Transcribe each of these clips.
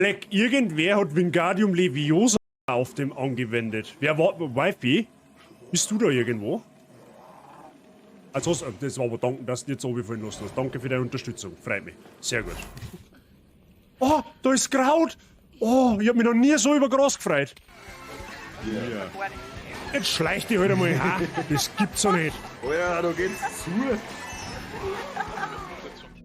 Leck, irgendwer hat Wingardium Leviosa auf dem angewendet. Wer war, Wifey? Bist du da irgendwo? Also, das war aber danken, dass du nicht so viel lassen hast. Danke für deine Unterstützung. Freut mich. Sehr gut. Oh, da ist Kraut! Oh, ich hab mich noch nie so über Gras gefreut. Ja. Jetzt schleicht dich halt einmal. Ha, das gibt's doch nicht. Alter, da geht's zu.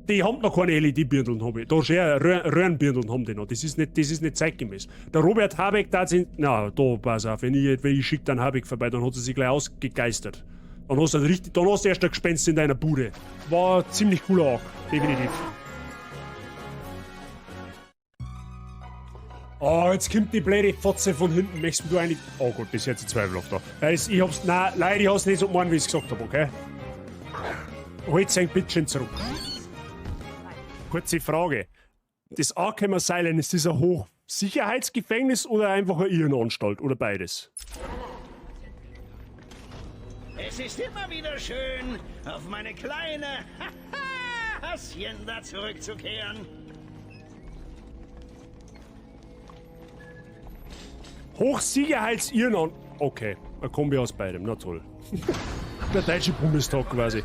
Die haben noch keine LED-Birndeln, hab ich. Da schon Röhrenbirndeln haben die noch. Das ist nicht zeitgemäß. Der Robert Habeck da sind. Na, da, pass auf, wenn ich schick dann Habeck vorbei, dann hat sie sich gleich ausgegeistert. Dann hast du richtig, dann hast du erst ein Gespenst in deiner Bude. War ziemlich cooler auch, definitiv. Oh, jetzt kommt die blöde Fotze von hinten. Möchtest du eigentlich. Oh Gott, das ist jetzt zweifelhaft da. Also, ich hab's. Nein, leider, ich hab's nicht so gemeint, wie ich's gesagt hab, okay? Holt sein Bitchen zurück. Kurze Frage. Das Arkham Asylum, ist das ein Hochsicherheitsgefängnis oder einfach eine Irrenanstalt oder beides? Es ist immer wieder schön, auf meine kleine Hacienda zurückzukehren. Hochsicherheitsirrenanstalt. Okay, eine Kombi aus beidem, na toll. Der Deutsche Bundestag quasi.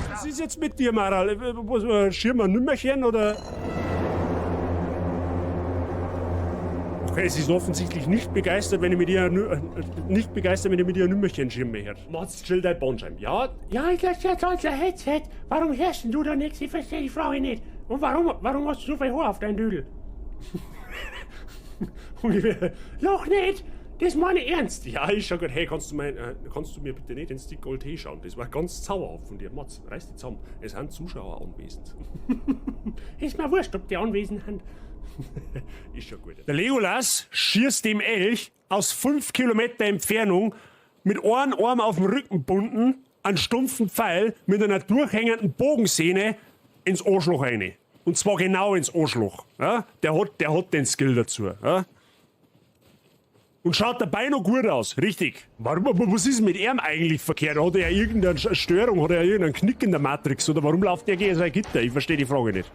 Was ist jetzt mit dir, Maral? Was, Schirm ein Nümmerchen oder? Okay, sie ist offensichtlich nicht begeistert, wenn ich mit ihr nicht begeistert, wenn ich mit ihr ein Nümmerchen schirme her. Mats, chill dein Bandscheiben. Ja, ja, ich lass ja toll, Headset. Warum hörst denn du da nichts? Ich verstehe die Frage nicht. Und warum hast du so viel Haar auf deinem Dödel? Lach nicht! Das meine ich ernst. Ja, ist schon gut. Hey, kannst du mir bitte nicht ins Stick Gold Tee schauen? Das war ganz zauberhaft von dir. Mats, reiß dich zusammen. Es sind Zuschauer anwesend. Ist mir wurscht, ob die anwesend sind. Ist schon gut. Der Legolas schießt dem Elch aus 5 Kilometer Entfernung mit einem Arm auf dem Rücken bunden, einen stumpfen Pfeil mit einer durchhängenden Bogensehne ins Arschloch rein. Und zwar genau ins Arschloch. Ja? Der hat den Skill dazu. Ja? Und schaut dabei noch gut aus, richtig. Warum, was ist mit ihm eigentlich verkehrt? Hat er irgendeine Störung, hat er irgendeinen Knick in der Matrix? Oder warum läuft der gegen sein Gitter? Ich verstehe die Frage nicht.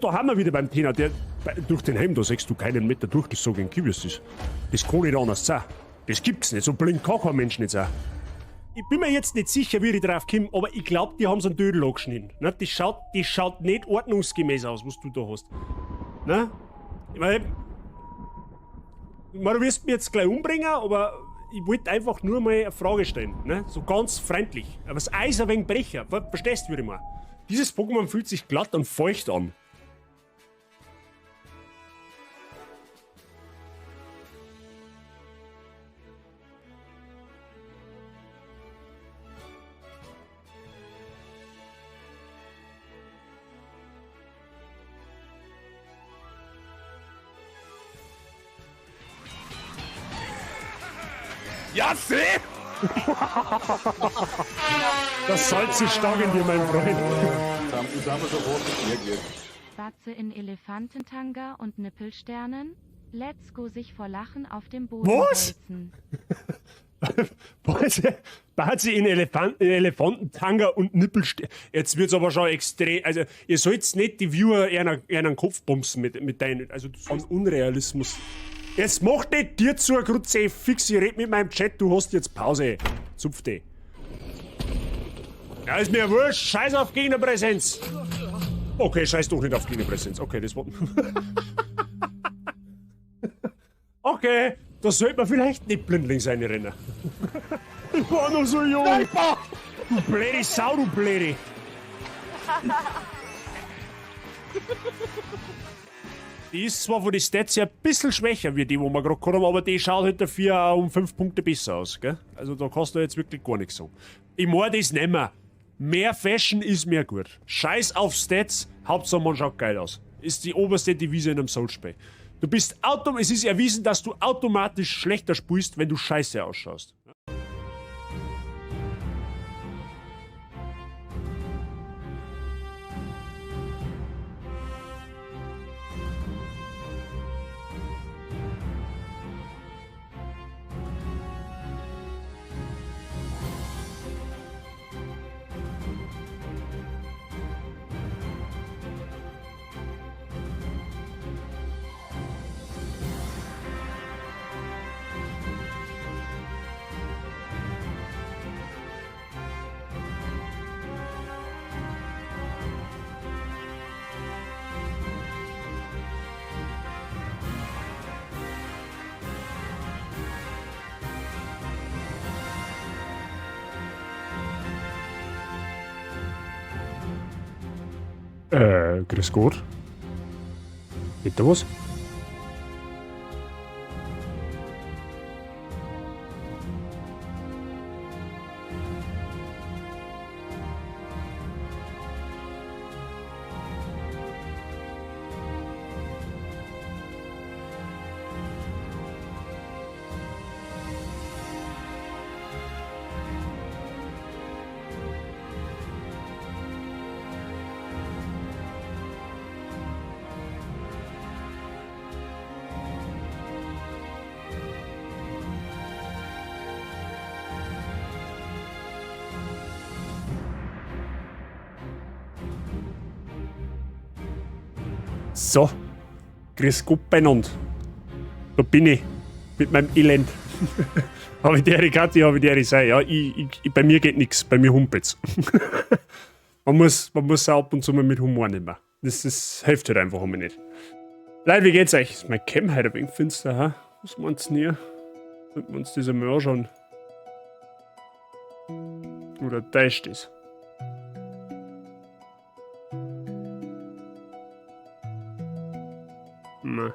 Da haben wir wieder beim Thema, durch den Helm, da siehst du keinen Meter durch, das sag ich in Kiwis. Das kann nicht anders sein. Das gibt's nicht, so blind kann kein Mensch nicht sein. Ich bin mir jetzt nicht sicher, wie ich drauf komme, aber ich glaub, die haben so einen Dödel angeschnitten. Ne? Das schaut nicht ordnungsgemäß aus, was du da hast. Ne? Ich mein, du wirst mich jetzt gleich umbringen, aber ich wollte einfach nur mal eine Frage stellen. Ne? So ganz freundlich. Aber das Eis ein wenig brecher. Verstehst du, würde ich mal. Dieses Pokémon fühlt sich glatt und feucht an. Ja, seh! Das Salz ist stark in dir, mein Freund. Jetzt haben wir sofort geklärt. Batze in Elefantentanga und Nippelsternen. Let's go sich vor Lachen auf dem Boden Was? wälzen. Batze in Elefantentanga und Nippelsternen. Jetzt wird's aber schon extrem. Also, ihr sollt's nicht die Viewer einen Kopf bumsen mit deinen. Also, von Unrealismus. Jetzt mach nicht dir zu, Grutze, fix, ich red mit meinem Chat, du hast jetzt Pause. Zupf dich. Ja, ist mir wurscht, scheiß auf Gegnerpräsenz. Okay, scheiß doch nicht auf Gegnerpräsenz. Okay, das war... Okay, da sollte man vielleicht nicht blindlings reinrennen. Ich war noch so jung. Du blöde Sau, du blöde. Die ist zwar von den Stats her ein bisschen schwächer wie die, wo wir gerade gehabt haben, aber die schaut halt dafür auch um 5 Punkte besser aus, gell? Also da kannst du jetzt wirklich gar nichts sagen. Ich mein das nicht mehr. Mehr Fashion ist mehr gut. Scheiß auf Stats, Hauptsache man schaut geil aus. Ist die oberste Devise in einem Souls-Spiel. Es ist erwiesen, dass du automatisch schlechter spielst, wenn du scheiße ausschaust. Grüß Gott. Geht da was? So, grüß Gott beieinander. Da bin ich mit meinem Elend. Habe ich die Kathi, habe ich die sei. Ja, bei mir geht nichts, bei mir humpelt's. Man muss auch ab und zu mal mit Humor nehmen. Das hilft halt einfach immer nicht. Leute, wie geht's euch? Ist mein Cam heute ein wenig finster, hä? Was meint's denn ihr? Sollten wir uns das einmal anschauen? Oder täuscht das? Nein.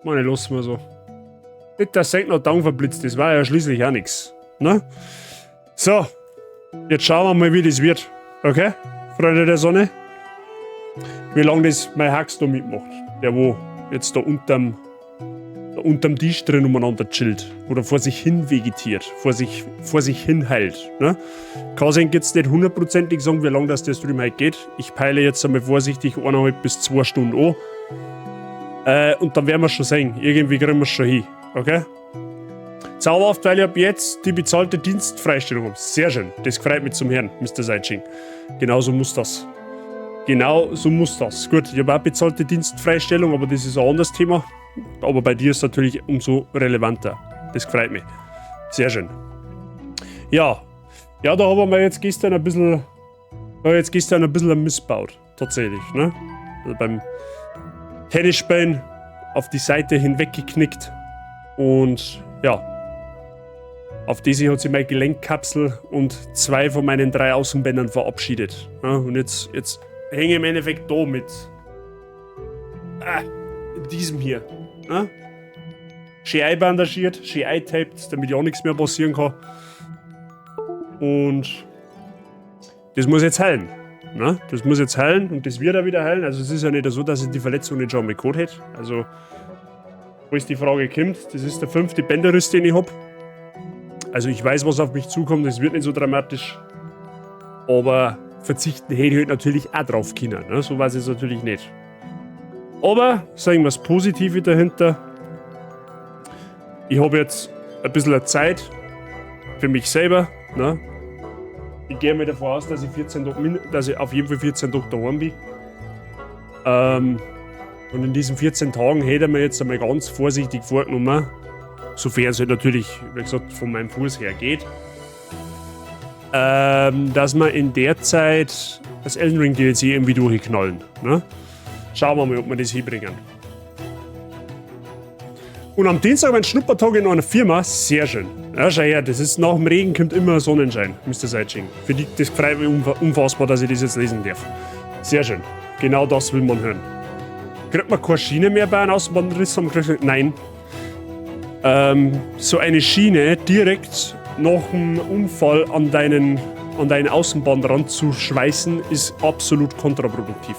Meine, lassen wir so. Nicht, dass noch Down verblitzt, das war ja schließlich auch nix. Ne? So, jetzt schauen wir mal, wie das wird. Okay, Freunde der Sonne? Wie lange das mein Hax da mitmacht. Der, wo jetzt da unterm Tisch drin umeinander chillt. Oder vor sich hin vegetiert. Vor sich hin heilt. Ne? Kann ich jetzt nicht hundertprozentig sagen, wie lange das der Stream heute geht. Ich peile jetzt einmal vorsichtig 1,5 bis 2 Stunden an. Und dann werden wir schon sehen. Irgendwie kriegen wir es schon hin. Okay? Zauberhaft, weil ich ab jetzt die bezahlte Dienstfreistellung habe. Sehr schön. Das freut mich zum Herrn, Mister Seitsching. Genau so muss das. Genau so muss das. Gut, ich habe auch bezahlte Dienstfreistellung, aber das ist ein anderes Thema. Aber bei dir ist es natürlich umso relevanter. Das freut mich. Sehr schön. Ja. Ja, da haben wir jetzt gestern ein bisschen, da haben wir jetzt gestern ein bisschen missbaut. Tatsächlich, ne? Also beim Tennisspielen auf die Seite hinweggeknickt. Und ja, auf diese hat sich meine Gelenkkapsel und 2 von meinen 3 Außenbändern verabschiedet. Ja, und jetzt hänge ich im Endeffekt da mit diesem hier. Ja? Schön einbandagiert, schön eingetaped, damit ja auch nichts mehr passieren kann. Und das muss jetzt heilen. Ne? Das muss jetzt heilen und das wird auch wieder heilen. Also es ist ja nicht so, dass ich die Verletzung nicht schon einmal gehabt hätte. Also, falls die Frage kommt, das ist der 5. Bänderriss, den ich hab. Also ich weiß, was auf mich zukommt, das wird nicht so dramatisch. Aber verzichten hätte ich halt natürlich auch drauf können. Ne? So weiß ich es natürlich nicht. Aber, sagen wir das Positive dahinter, ich habe jetzt ein bisschen Zeit für mich selber. Ne? Ich gehe mir davon aus, dass ich, 14 Tage, dass ich auf jeden Fall 14 Tage daheim bin. Und in diesen 14 Tagen hätte ich mir jetzt einmal ganz vorsichtig vorgenommen, sofern es halt natürlich, wie gesagt, von meinem Fuß her geht, dass wir in der Zeit das Elden Ring DLC irgendwie durchknallen. Ne? Schauen wir mal, ob wir das hinbringen. Und am Dienstag mein Schnuppertag in einer Firma, sehr schön. Ja, schau her, das ist nach dem Regen kommt immer Sonnenschein, Mister Seitsching. Für die, das freut mich unfassbar, dass ich das jetzt lesen darf. Sehr schön. Genau das will man hören. Kriegt man keine Schiene mehr bei einem Außenbandriss am Knöchel? Nein. So eine Schiene direkt nach dem Unfall an deinen Außenbandrand zu schweißen, ist absolut kontraproduktiv.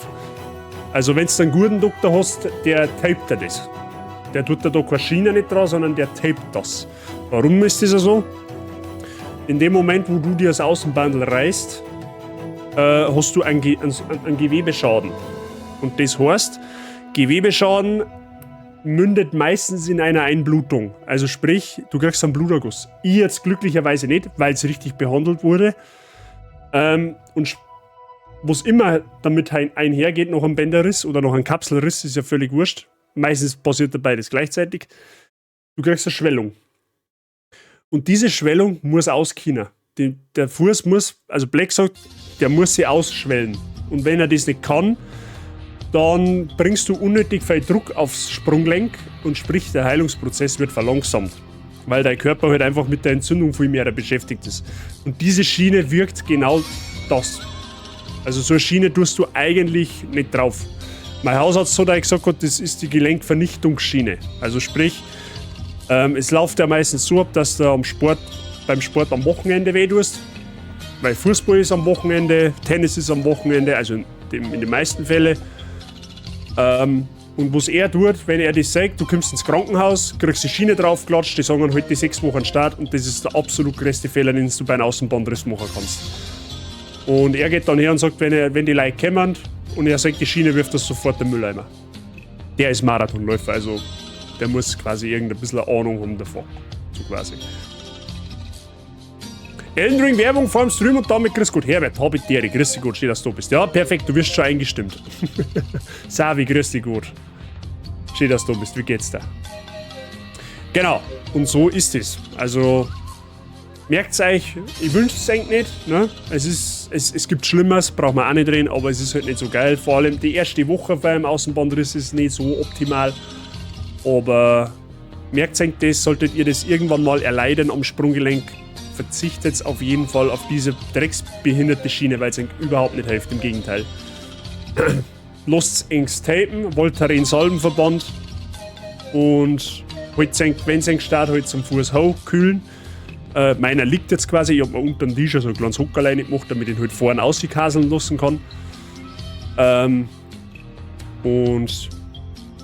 Also wenn du einen guten Doktor hast, der tapet dir das. Der tut da keine Schiene nicht dran, sondern der tapet das. Warum ist das so? In dem Moment, wo du dir das Außenbandel reißt, hast du einen Gewebeschaden. Und das heißt, Gewebeschaden mündet meistens in einer Einblutung. Also sprich, du kriegst einen Bluterguss. Ich jetzt glücklicherweise nicht, weil es richtig behandelt wurde. Und was immer damit einhergeht, noch ein Bänderriss oder noch ein Kapselriss, ist ja völlig wurscht. Meistens passiert dabei das gleichzeitig. Du kriegst eine Schwellung. Und diese Schwellung muss auskinen. Der Fuß muss, also Black sagt, der muss sie ausschwellen. Und wenn er das nicht kann, dann bringst du unnötig viel Druck aufs Sprunggelenk und sprich, der Heilungsprozess wird verlangsamt. Weil dein Körper halt einfach mit der Entzündung viel mehr beschäftigt ist. Und diese Schiene wirkt genau das. Also so eine Schiene tust du eigentlich nicht drauf. Mein Hausarzt hat auch gesagt, das ist die Gelenkvernichtungsschiene. Also sprich, es läuft ja meistens so ab, dass du beim Sport am Wochenende weh tust. Weil Fußball ist am Wochenende, Tennis ist am Wochenende, also in den meisten Fällen. Und was er tut, wenn er das sagt, du kommst ins Krankenhaus, kriegst die Schiene draufgeklatscht, die sagen dann halt die 6 Wochen Start und das ist der absolut größte Fehler, den du bei einem Außenbandriss machen kannst. Und er geht dann her und sagt, wenn die Leute kommen und er sagt, die Schiene wirft das sofort in den Mülleimer. Der ist Marathonläufer, also der muss quasi irgendein bisschen Ahnung haben davon. So quasi. Elden Ring Werbung vor dem Stream und damit grüß Gott. Herbert, hab ich dir, grüß dich Gott, schön, dass du da bist. Ja, perfekt, du wirst schon eingestimmt. Savi, grüß dich Gott. Schön, dass du da bist, wie geht's dir? Genau, und so ist es. Also, merkt's euch, ich wünsch's euch nicht, ne? Es gibt Schlimmeres, braucht man auch nicht reden, aber es ist halt nicht so geil. Vor allem die erste Woche beim Außenbandriss ist nicht so optimal. Aber merkt euch das, solltet ihr das irgendwann mal erleiden am Sprunggelenk, verzichtet auf jeden Fall auf diese drecksbehinderte Schiene, weil's euch überhaupt nicht hilft, im Gegenteil. Lasst's engs tapen, Voltaren Salbenverband und halt's eng, wenn's eng steht, halt zum Fuß hoch, kühlen. Meiner liegt jetzt quasi, ich hab mir unter dem Tisch so ein kleines Hockerlein gemacht, damit ich ihn halt vorne auskaseln lassen kann. Und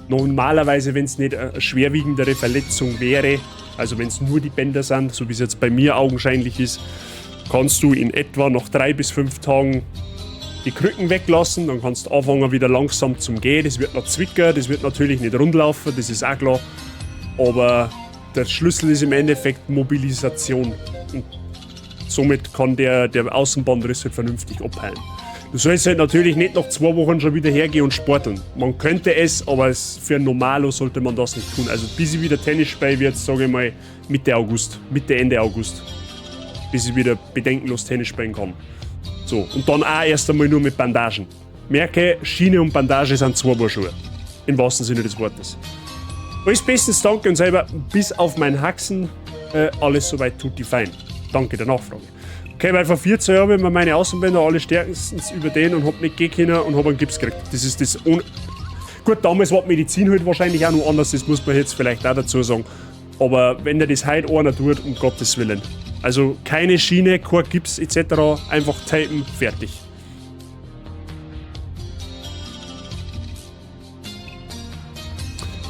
normalerweise, wenn's nicht eine schwerwiegendere Verletzung wäre, also wenn's nur die Bänder sind, so wie's jetzt bei mir augenscheinlich ist, kannst du in etwa nach 3 bis 5 Tagen die Krücken weglassen, dann kannst du anfangen wieder langsam zum Gehen. Das wird noch zwicken, das wird natürlich nicht rundlaufen, das ist auch klar. Aber der Schlüssel ist im Endeffekt Mobilisation. Und somit kann der Außenbandriss halt vernünftig abheilen. Du sollst halt natürlich nicht nach 2 Wochen schon wieder hergehen und sporteln. Man könnte es, aber für ein Normalo sollte man das nicht tun. Also bis ich wieder Tennis spiele, wird, sage ich mal, Mitte August, Mitte, Ende August. Bis ich wieder bedenkenlos Tennis spielen kann. So, und dann auch erst einmal nur mit Bandagen. Merke, Schiene und Bandage sind 2 Paar Schuhe. Im wahrsten Sinne des Wortes. Alles bestens, danke und selber, bis auf mein Haxen, alles soweit tutti fein. Danke der Nachfrage. Okay, weil vor 14 Jahren habe ich mir meine Außenbänder alle stärkstens überdehnt und hab nicht gehen können und hab einen Gips gekriegt. Das ist das ohne. Gut, damals war die Medizin halt wahrscheinlich auch noch anders, das muss man jetzt vielleicht auch dazu sagen. Aber wenn dir das heute einer tut, um Gottes Willen. Also keine Schiene, kein Gips et cetera, einfach tapen, fertig.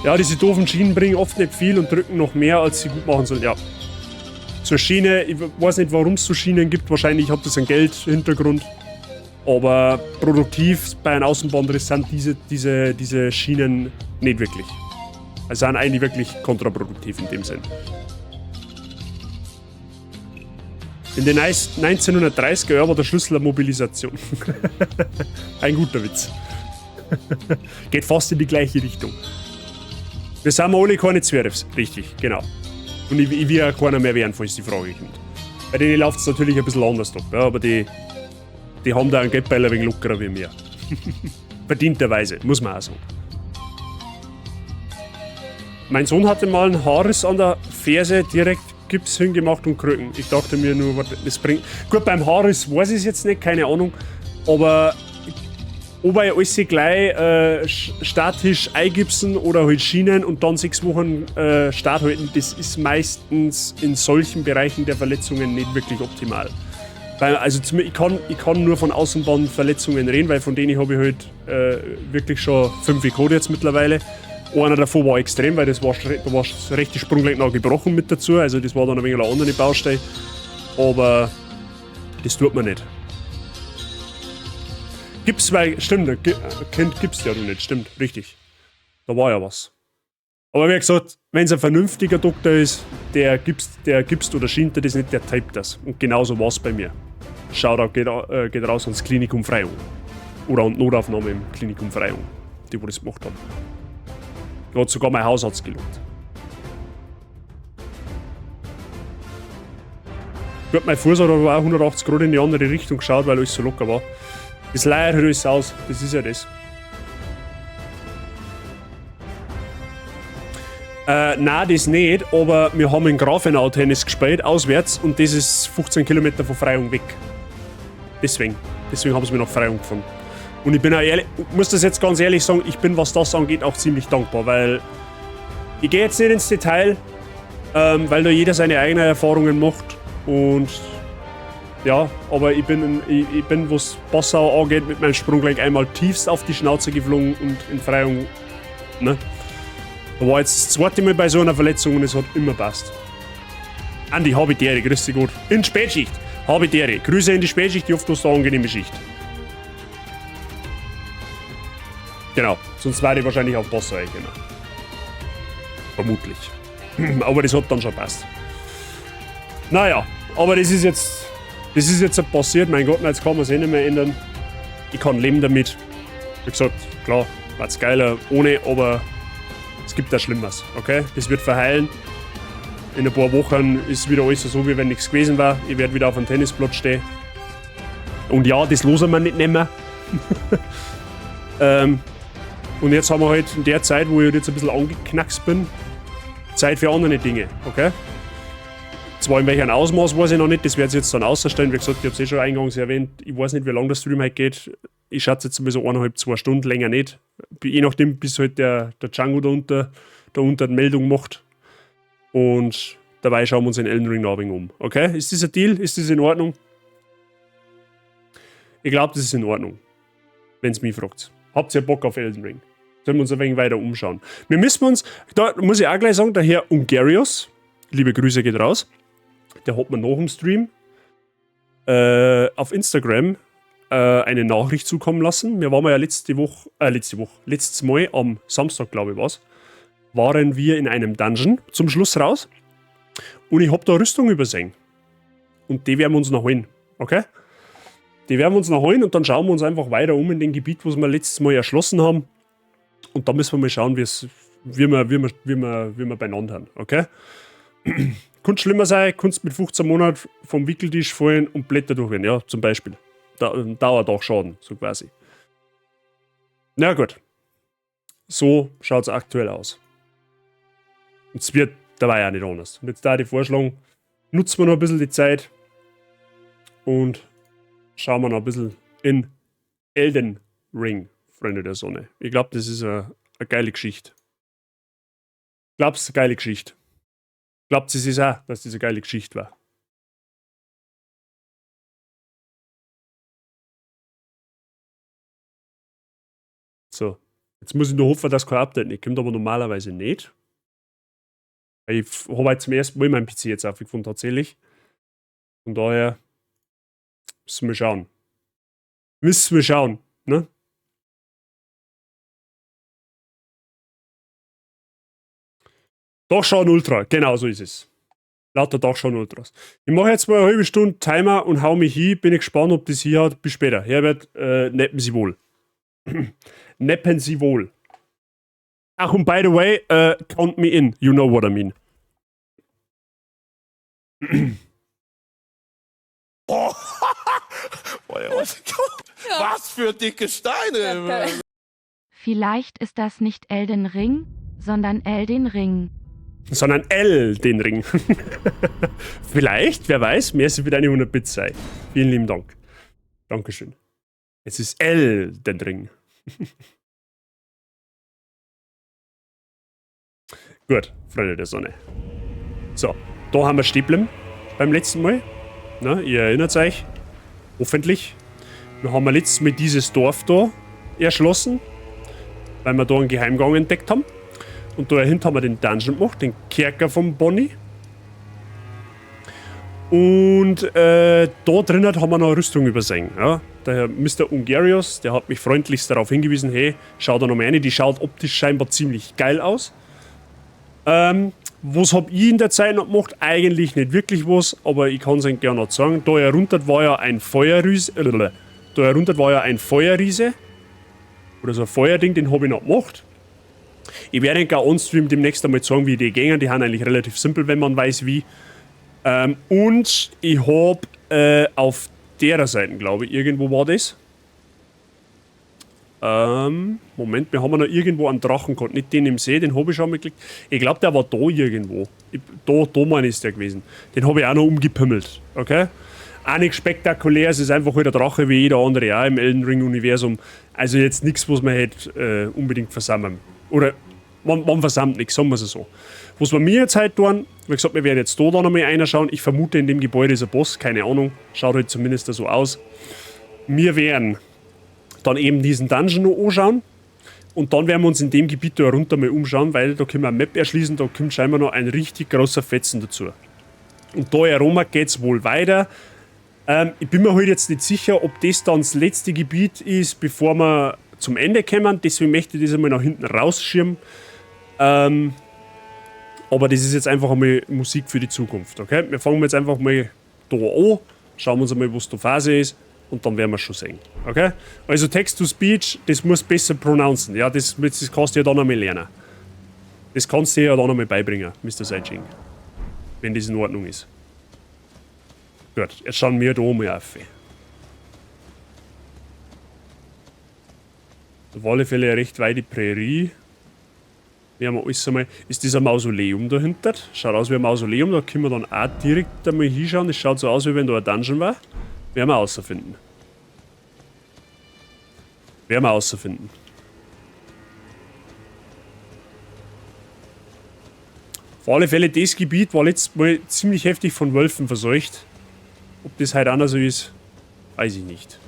Ja, diese doofen Schienen bringen oft nicht viel und drücken noch mehr, als sie gut machen sollen. Ja. Zur Schiene, ich weiß nicht, warum es so Schienen gibt, wahrscheinlich hat das einen Geldhintergrund. Aber produktiv bei einem Außenbandriss sind diese Schienen nicht wirklich. Also sind eigentlich wirklich kontraproduktiv in dem Sinn. In den 1930er Jahren war der Schlüssel der Mobilisation. Ein guter Witz. Geht fast in die gleiche Richtung. Wir sind alle keine Zwergs. Richtig, genau. Und ich will auch keiner mehr werden, falls die Frage kommt. Bei denen läuft's natürlich ein bisschen anders ab, ja, aber die haben da einen Geldbeiler ein wenig lockerer wie mir. Verdienterweise, muss man auch sagen. Mein Sohn hatte mal einen Haarriss an der Ferse, direkt Gips hingemacht und Krücken. Ich dachte mir nur, warte, das bringt. Gut, beim Haarriss weiß ich's jetzt nicht, keine Ahnung. Aber ob er alles gleich statisch eingipsen oder halt Schienen und dann 6 Wochen Start halten, das ist meistens in solchen Bereichen der Verletzungen nicht wirklich optimal. Weil, also zum, ich kann, ich kann nur von Außenbandverletzungen reden, weil von denen habe ich halt wirklich schon 5 gehabt jetzt mittlerweile. Einer davon war extrem, weil da war das rechte Sprunggelenk noch gebrochen mit dazu, also das war dann ein wenig eine andere Baustelle. Aber das tut man nicht. Gips, weil, stimmt, Kind gibt's ja noch nicht, stimmt, richtig. Da war ja was. Aber wie gesagt, wenn's ein vernünftiger Doktor ist, der gibst oder schient er das nicht, der tapet das. Und genauso war's bei mir. Shoutout geht raus ans Klinikum Freyung. Oder an die Notaufnahme im Klinikum Freyung, die wo das gemacht haben. Da hat sogar mein Hausarzt gelobt. Gut, mein Fuß hat aber auch 180 Grad in die andere Richtung geschaut, weil alles so locker war. Das leiert halt alles aus, das ist ja das. Nein, das nicht, aber wir haben in Grafenau Tennis gespielt, auswärts, und das ist 15 Kilometer von Freyung weg. Deswegen. Deswegen haben sie mich nach Freyung gefahren. Und ich bin auch ehrlich, muss das jetzt ganz ehrlich sagen, ich bin, was das angeht, auch ziemlich dankbar, weil ich gehe jetzt nicht ins Detail, weil da jeder seine eigenen Erfahrungen macht und ja, aber ich bin, was Passau angeht, mit meinem Sprunggelenk einmal tiefst auf die Schnauze geflogen und in Freyung, ne? Da war jetzt das zweite Mal bei so einer Verletzung und es hat immer passt. Andi, habe die Ehre, grüß dich gut. In Spätschicht, habe die Ehre. Grüße in die Spätschicht, ich hoffe, du hast eine angenehme Schicht. Genau, sonst wäre ich wahrscheinlich auf Passau gekommen. Vermutlich. Aber das hat dann schon passt. Naja, aber das ist jetzt passiert. Mein Gott, jetzt kann man es eh nicht mehr ändern. Ich kann leben damit. Wie gesagt, klar, war's geiler ohne, aber es gibt da Schlimmeres, okay? Das wird verheilen. In ein paar Wochen ist wieder alles so, wie wenn nichts gewesen war. Ich werde wieder auf dem Tennisplatz stehen. Und ja, das losen wir nicht mehr. Und jetzt haben wir halt in der Zeit, wo ich jetzt ein bisschen angeknackst bin, Zeit für andere Dinge, okay? Zwar in welchem Ausmaß weiß ich noch nicht, das werde ich jetzt dann außerstellen. Wie gesagt, ich habe es eh schon eingangs erwähnt, ich weiß nicht, wie lange der Stream heute geht. Ich schätze jetzt mal so 1,5, 2 Stunden, länger nicht. Je nachdem, bis halt der Django da unter die Meldung macht. Und dabei schauen wir uns in Elden Ring noch ein wenig um. Okay? Ist das ein Deal? Ist das in Ordnung? Ich glaube, das ist in Ordnung. Wenn es mich fragt. Habt ihr Bock auf Elden Ring? Sollen wir uns ein wenig weiter umschauen. Wir müssen uns, da muss ich auch gleich sagen, der Herr Ungarius, liebe Grüße geht raus, der hat mir nach dem Stream auf Instagram eine Nachricht zukommen lassen. Wir waren ja letztes Mal am Samstag, glaube ich, war's, waren wir in einem Dungeon zum Schluss raus und ich hab da Rüstung übersehen. Und die werden wir uns noch holen, okay? Die werden wir uns noch holen und dann schauen wir uns einfach weiter um in dem Gebiet, was wir letztes Mal erschlossen haben. Und da müssen wir mal schauen, wie wir beieinander haben, okay? Könnte schlimmer sein, kannst mit 15 Monaten vom Wickeltisch fallen und Blätter durchwerden, ja, zum Beispiel. Dauert auch Schaden, so quasi. Na gut. So schaut es aktuell aus. Und es wird dabei auch nicht anders. Und jetzt da die Vorschlag, nutzen wir noch ein bisschen die Zeit und schauen wir noch ein bisschen in Elden Ring, Freunde der Sonne. Ich glaube, das ist eine geile Geschichte. Glaubst du, eine geile Geschichte? Glaubt es ist auch, dass das eine geile Geschichte war? So, jetzt muss ich nur hoffen, dass kein Update nicht kommt, aber normalerweise nicht. Ich habe halt zum ersten Mal meinen PC jetzt aufgefunden, tatsächlich. Von daher müssen wir schauen. Müssen wir schauen, ne? Dachschaden Ultra, genau so ist es. Lauter Dachschaden Ultras. Ich mache jetzt mal eine halbe Stunde Timer und hau mich hin. Bin ich gespannt, ob das hier hat. Bis später. Herbert, neppen Sie wohl. Neppen Sie wohl. Ach, und by the way, count me in. You know what I mean. Oh. Was für dicke Steine! Vielleicht ist das nicht Elden Ring, sondern Elden Ring. Sondern L den Ring. Vielleicht, wer weiß, mehr ist wieder eine 100 Bits sei. Vielen lieben Dank. Dankeschön. Es ist L den Ring. Gut, Freunde der Sonne. So, da haben wir stehen beim letzten Mal. Na, ihr erinnert euch. Hoffentlich. Wir haben letztes Mal dieses Dorf da erschlossen, weil wir da einen Geheimgang entdeckt haben. Und da dahinter haben wir den Dungeon gemacht, den Kerker vom Bonnie. Und da drinnen haben wir noch eine Rüstung übersehen. Ja? Der Herr Mr. Ungarius, der hat mich freundlichst darauf hingewiesen, hey, schau da noch mal rein, die schaut optisch scheinbar ziemlich geil aus. Was hab ich in der Zeit noch gemacht? Eigentlich nicht wirklich was, aber ich kann es Ihnen gerne noch sagen. Da herunter war ja ein Feuerriese, da herunter war ja ein Feuerriese. Oder so ein Feuerding, den hab ich noch gemacht. Ich werde Ihnen auch on-stream demnächst einmal zeigen, wie die gehen. Die sind eigentlich relativ simpel, wenn man weiß wie. Und ich hab auf der Seite, glaube ich, irgendwo war das. Moment, wir haben noch irgendwo einen Drachen gehabt. Nicht den im See, den habe ich schon mal geklickt. Ich glaube, der war da irgendwo. Da meine ich, ist der gewesen. Den habe ich auch noch umgepimmelt. Okay? Auch nichts spektakulär, es ist einfach halt ein Drache wie jeder andere auch im Elden Ring Universum. Also jetzt nichts, was man halt unbedingt versammeln. Oder man versammelt nichts, sagen wir es so. Was wir mir jetzt halt tun, wie gesagt, wir werden jetzt da nochmal reinschauen. Ich vermute, in dem Gebäude ist ein Boss, keine Ahnung. Schaut halt zumindest so aus. Wir werden dann eben diesen Dungeon noch anschauen. Und dann werden wir uns in dem Gebiet da runter mal umschauen, weil da können wir eine Map erschließen, da kommt scheinbar noch ein richtig großer Fetzen dazu. Und da herum geht's wohl weiter. Ich bin mir halt jetzt nicht sicher, ob das dann das letzte Gebiet ist, bevor wir zum Ende kommen. Deswegen möchte ich das einmal nach hinten rausschirmen. Aber das ist jetzt einfach einmal Musik für die Zukunft, okay? Wir fangen jetzt einfach mal da an, schauen uns einmal, was da Phase ist. Und dann werden wir schon sehen, okay? Also Text-to-Speech, das musst du besser pronouncen. Ja, das kannst du ja dann einmal lernen. Das kannst du dir ja dann einmal beibringen, Mr. Seijing. Wenn das in Ordnung ist. Gut, jetzt schauen wir da mal auf. Auf alle Fälle eine recht weite Prärie. Wir haben alles einmal. Ist das ein Mausoleum dahinter? Schaut aus wie ein Mausoleum, da können wir dann auch direkt einmal hinschauen. Das schaut so aus, wie wenn da ein Dungeon war. Werden wir außerfinden. Werden wir außerfinden. Auf alle Fälle, das Gebiet war letztes Mal ziemlich heftig von Wölfen verseucht. Ob das heute anders so ist, weiß ich nicht.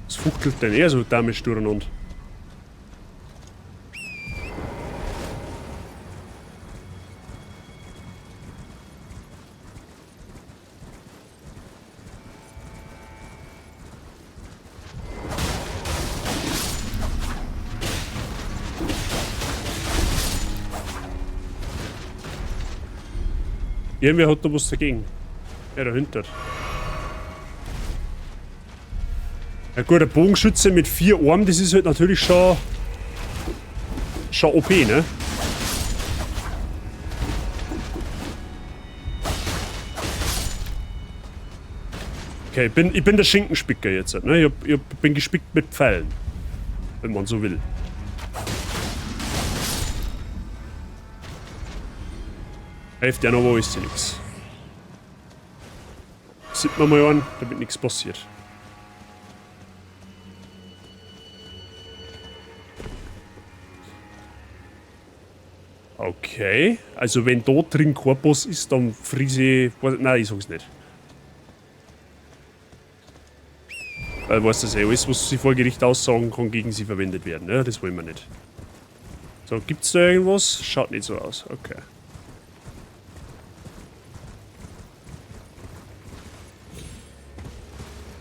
Was fuchtelt denn er so damisch durcheinander? Irgendwer hat da was dagegen. Ja, dahinter. Ja gut, ein Bogenschütze mit 4 Armen, das ist halt natürlich schon OP, ne? Okay, ich bin der Schinkenspicker jetzt, ne? Ich bin gespickt mit Pfeilen. Wenn man so will. Hilft ja noch, wo ist sie nix. Sieht man mal an, damit nichts passiert. Okay, also wenn da drin kein Boss ist, dann friese ich... Nein, ich sag's nicht. Weil, weißt du, das eh, alles, was sie vor Gericht aussagen, kann gegen sie verwendet werden, ne? Das wollen wir nicht. So, gibt's da irgendwas? Schaut nicht so aus, okay.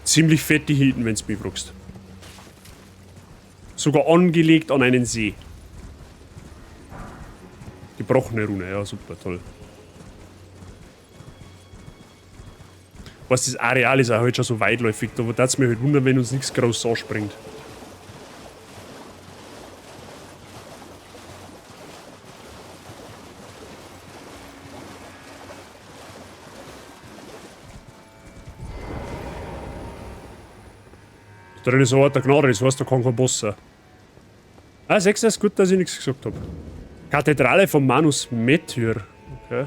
Ziemlich fette Hinten, wenn's mich fragst. Sogar angelegt an einen See. Gebrochene Rune, ja, super, toll. Was, das Areal ist auch halt schon so weitläufig, da würde es mich halt wundern, wenn uns nichts groß anspringt. Da drin ist ein Ort der Gnade, das heißt, da kann kein Boss sein. Ah, sechs ist gut, dass ich nichts gesagt hab. Kathedrale von Manus Metyr. Okay.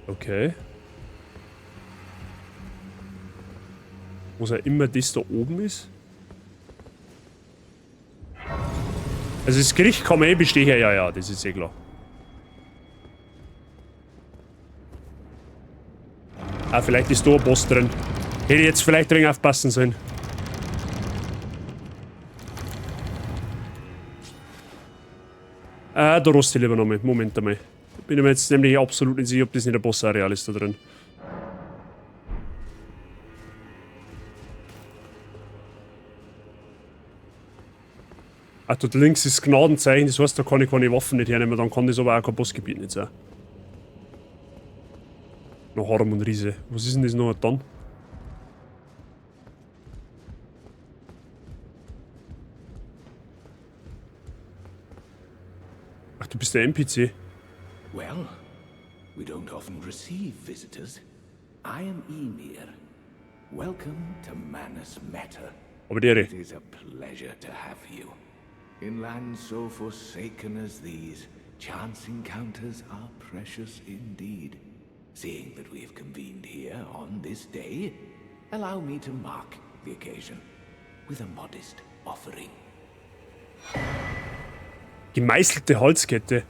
Okay. Was auch immer das da oben ist. Also das Gericht kann man eh bestechen, ja, ja, das ist eh klar. Ah, vielleicht ist da ein Boss drin. Hätte ich jetzt vielleicht dringend aufpassen sollen. Ah, da roste ich lieber nochmal. Moment einmal. Bin ich mir jetzt nämlich absolut nicht sicher, ob das nicht ein Boss-Areal ist da drin. Ach, dort links ist Gnadenzeichen, das heißt, da kann ich keine Waffen nicht hernehmen, dann kann das aber auch kein Bossgebiet nicht sein. Noch Harm und Riese. Was ist denn das noch dann? Ach, du bist der NPC. Well, we don't often receive visitors. I am Ymir. Welcome to Manus Meta. Aber die It is a pleasure to have you. In lands so forsaken as these, chance encounters are precious indeed. Seeing that we have convened here on this day, allow me to mark the occasion with a modest offering. Gemeißelte Halskette.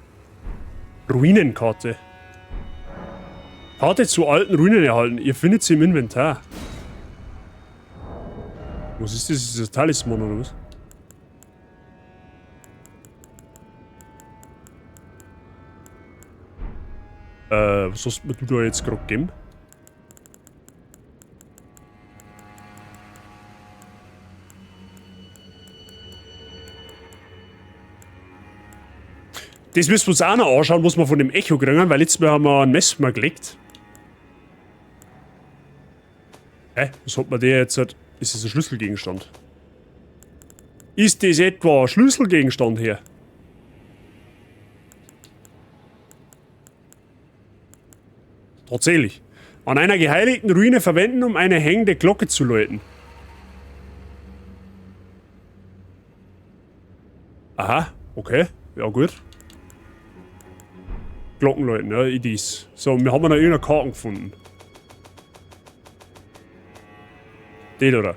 Ruinenkarte. Karte zu alten Ruinen erhalten. Ihr findet sie im Inventar. Was ist das? Ist das ein Talisman oder was? Was hast mir du da jetzt gerade gegeben? Das müssen wir uns auch noch anschauen, was wir von dem Echo kriegen, weil letztes Mal haben wir einen Messmer gelegt. Hä? Was hat man der jetzt? Ist das ein Schlüsselgegenstand? Ist das etwa ein Schlüsselgegenstand hier? Tatsächlich. An einer geheiligten Ruine verwenden, um eine hängende Glocke zu läuten. Aha, okay. Ja, gut. Glockenläuten, ja, it is. So, wir haben noch irgendeine Karten gefunden. Den, oder?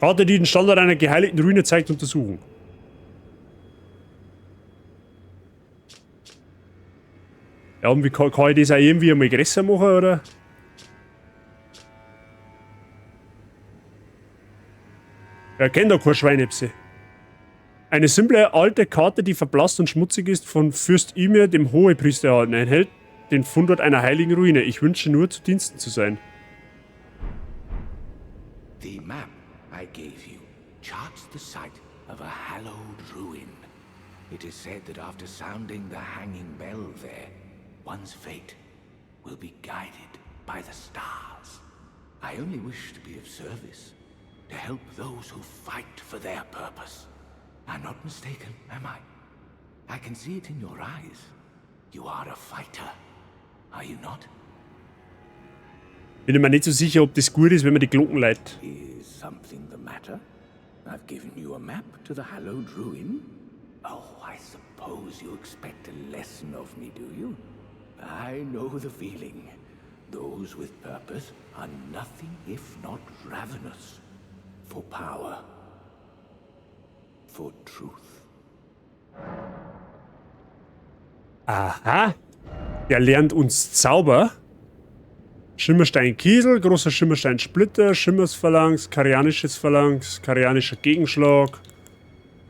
Karte, die den Standort einer geheiligten Ruine zeigt, untersuchen. Ja, und wie kann ich das auch irgendwie einmal größer machen, oder? Ja, kennt da kein Schweinepse. Eine simple alte Karte, die verblasst und schmutzig ist, von Fürst Ymir, dem Hohepriester, erhalten. Enthält den Fundort einer heiligen Ruine. Ich wünsche nur, zu Diensten zu sein. The map I gave you charts the site of a hallowed ruin. It is said that after sounding the hanging bell there, one's fate will be guided by the stars. I only wish to be of service, to help those who fight for their purpose. I'm not mistaken, am I? I can see it in your eyes. You are a fighter, are you not? Bin ich mir nicht so sicher, ob das gut ist, wenn man die Glocken läutet. Is something the matter? I've given you a map to the hallowed ruin. Oh, I suppose you expect a lesson of me, do you? I know the feeling. Those with purpose are nothing if not ravenous. For power. For truth. Aha. Der lernt uns Zauber. Schimmerstein Kiesel, großer Schimmerstein Splitter, Schimmersphalanx, Karianisches Phalanx, Karianischer Gegenschlag,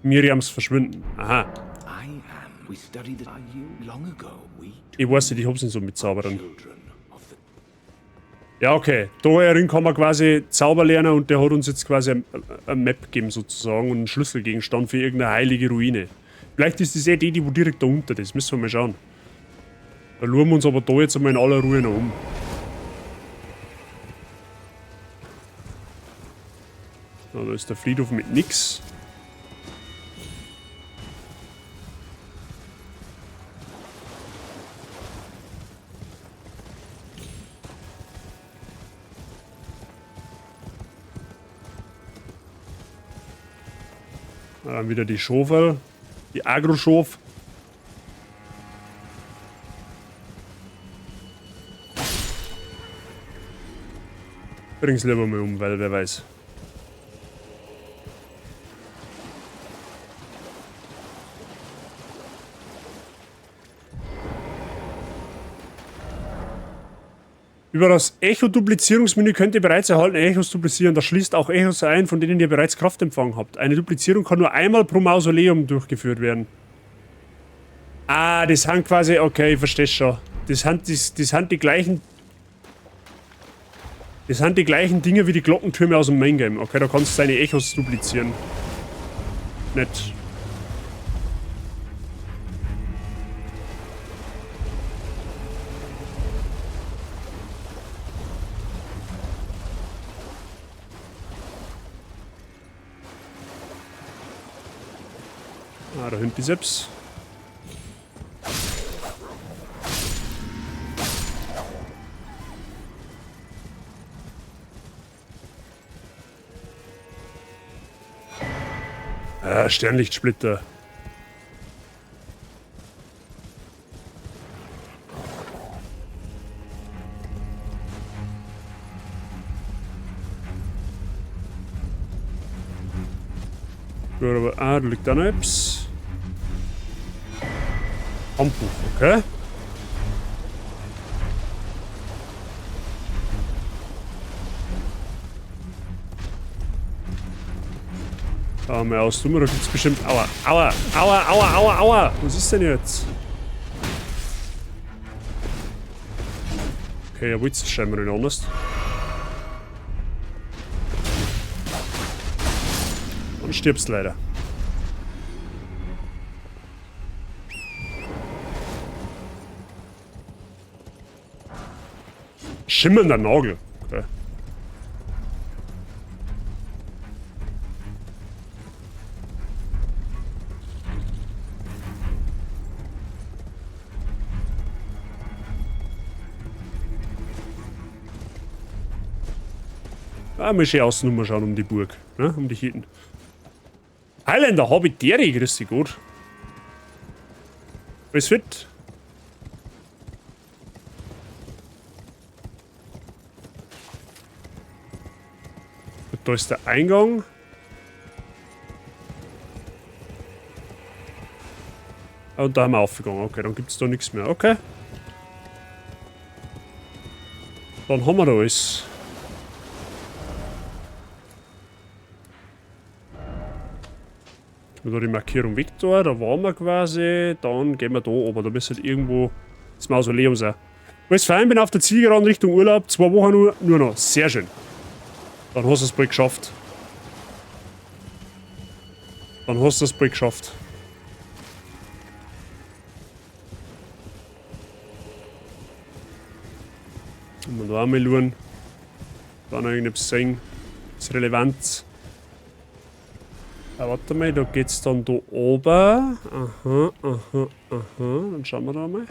Miriams Verschwinden. Aha. I am. We studied the are you long ago. We Ich weiß nicht, ich hab's nicht so mit Zauberern. children of the Ja, okay. Da herin kann man quasi Zauber lernen und der hat uns jetzt quasi ein Map gegeben sozusagen und einen Schlüsselgegenstand für irgendeine heilige Ruine. Vielleicht ist das eh die, die wo direkt da unter ist. Müssen wir mal schauen. Da schauen wir uns aber da jetzt einmal in aller Ruhe noch um. So, da ist der Friedhof mit nix. Dann wieder die Schaufel, die Agro-Schof. Bring's lieber mal um, weil wer weiß. Über das Echo-Duplizierungsmenü könnt ihr bereits erhaltene Echos duplizieren. Das schließt auch Echos ein, von denen ihr bereits Kraft empfangen habt. Eine Duplizierung kann nur einmal pro Mausoleum durchgeführt werden. Ah, das sind quasi... Okay, ich verstehe schon. Das sind, das, das sind die gleichen... Das sind die gleichen Dinge wie die Glockentürme aus dem Main Game. Okay, da kannst du deine Echos duplizieren. Nett. Ah, da hinten ist etwas. Ah, Sternlichtsplitter. Gut, aber, ah, da liegt auch noch etwas. Handbuch, okay. Ah, mal aus, da gibt's bestimmt. Aua, aua, aua, aua, aua, aua! Was ist denn jetzt? Okay, er wollte es scheinbar nicht anders. Und stirbst leider. Schimmernder Nagel. Okay. Ah, mal schön außen um schauen um die Burg, ne? Um die Hütten. Highlander Hobbit Deri, grüß dich gut. Alles fit? Und da ist der Eingang. Ah, und da haben wir aufgegangen. Okay, dann gibt's da nichts mehr. Okay. Dann haben wir da alles. Da die Markierung weg da, da waren wir quasi. Dann gehen wir da oben, da müsste halt irgendwo das Mausoleum sein. Alles fein, bin auf der Zielgeraden Richtung Urlaub. 2 Wochen nur noch. Sehr schön. Dann hast du es bald geschafft. Dann hast du es bald geschafft. Und da auch mal schauen. Da noch irgendetwas sehen. Das ist relevant. Ah, warte mal, da geht's dann da oben. Aha, aha, aha. Dann schauen wir da mal.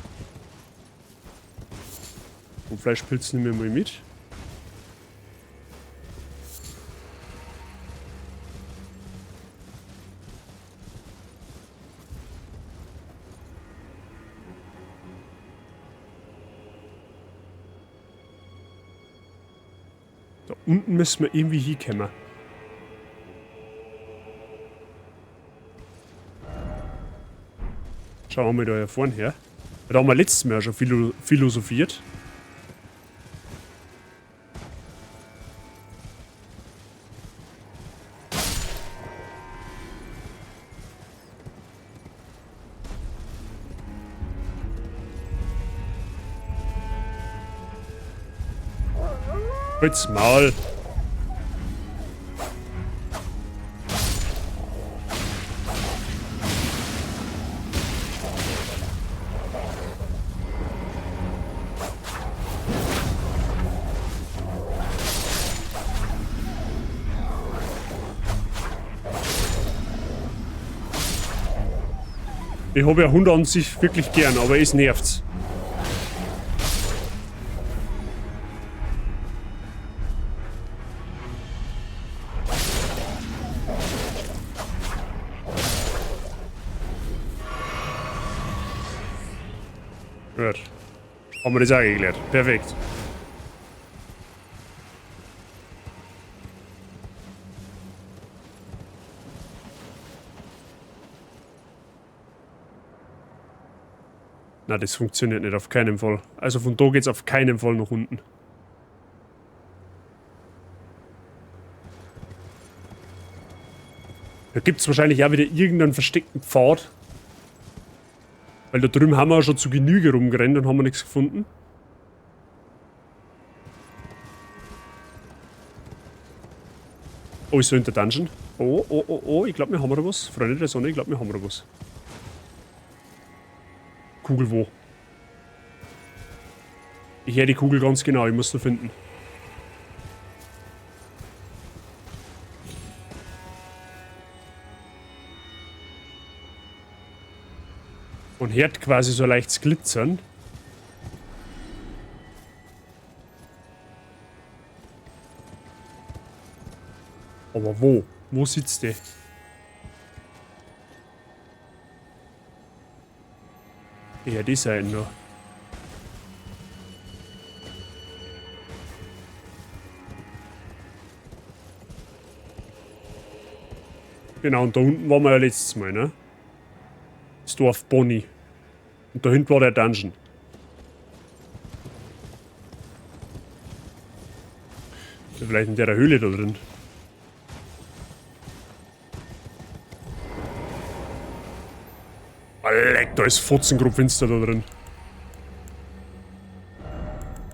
Und Fleischpilz nehmen wir mal mit. Da unten müssen wir irgendwie hinkommen. Schauen wir mal da hier vorne her. Da haben wir letztes Mal schon philosophiert. Halt's Maul. Ich hab ja Hunde an sich wirklich gern, aber es nervt's. Gut. Haben wir das auch geklärt. Perfekt. Na, das funktioniert nicht, auf keinen Fall. Also von da geht's auf keinen Fall nach unten. Da gibt's wahrscheinlich auch wieder irgendeinen versteckten Pfad. Weil da drüben haben wir auch schon zu Genüge rumgerannt und haben wir nichts gefunden. Oh, ist so in der Dungeon. Oh, oh, oh, oh, ich glaub, wir haben da was. Freunde der Sonne, ich glaub, wir haben da was. Kugel wo? Ich höre die Kugel ganz genau, ich muss sie finden. Und hört quasi so leichtes Glitzern. Aber wo? Wo sitzt die? Ja, die Seite noch. Genau, und da unten waren wir ja letztes Mal, ne? Das Dorf Bonny. Und da hinten war der Dungeon. Vielleicht in der Höhle da drin. Leck, da ist fotzengrobfinster da drin.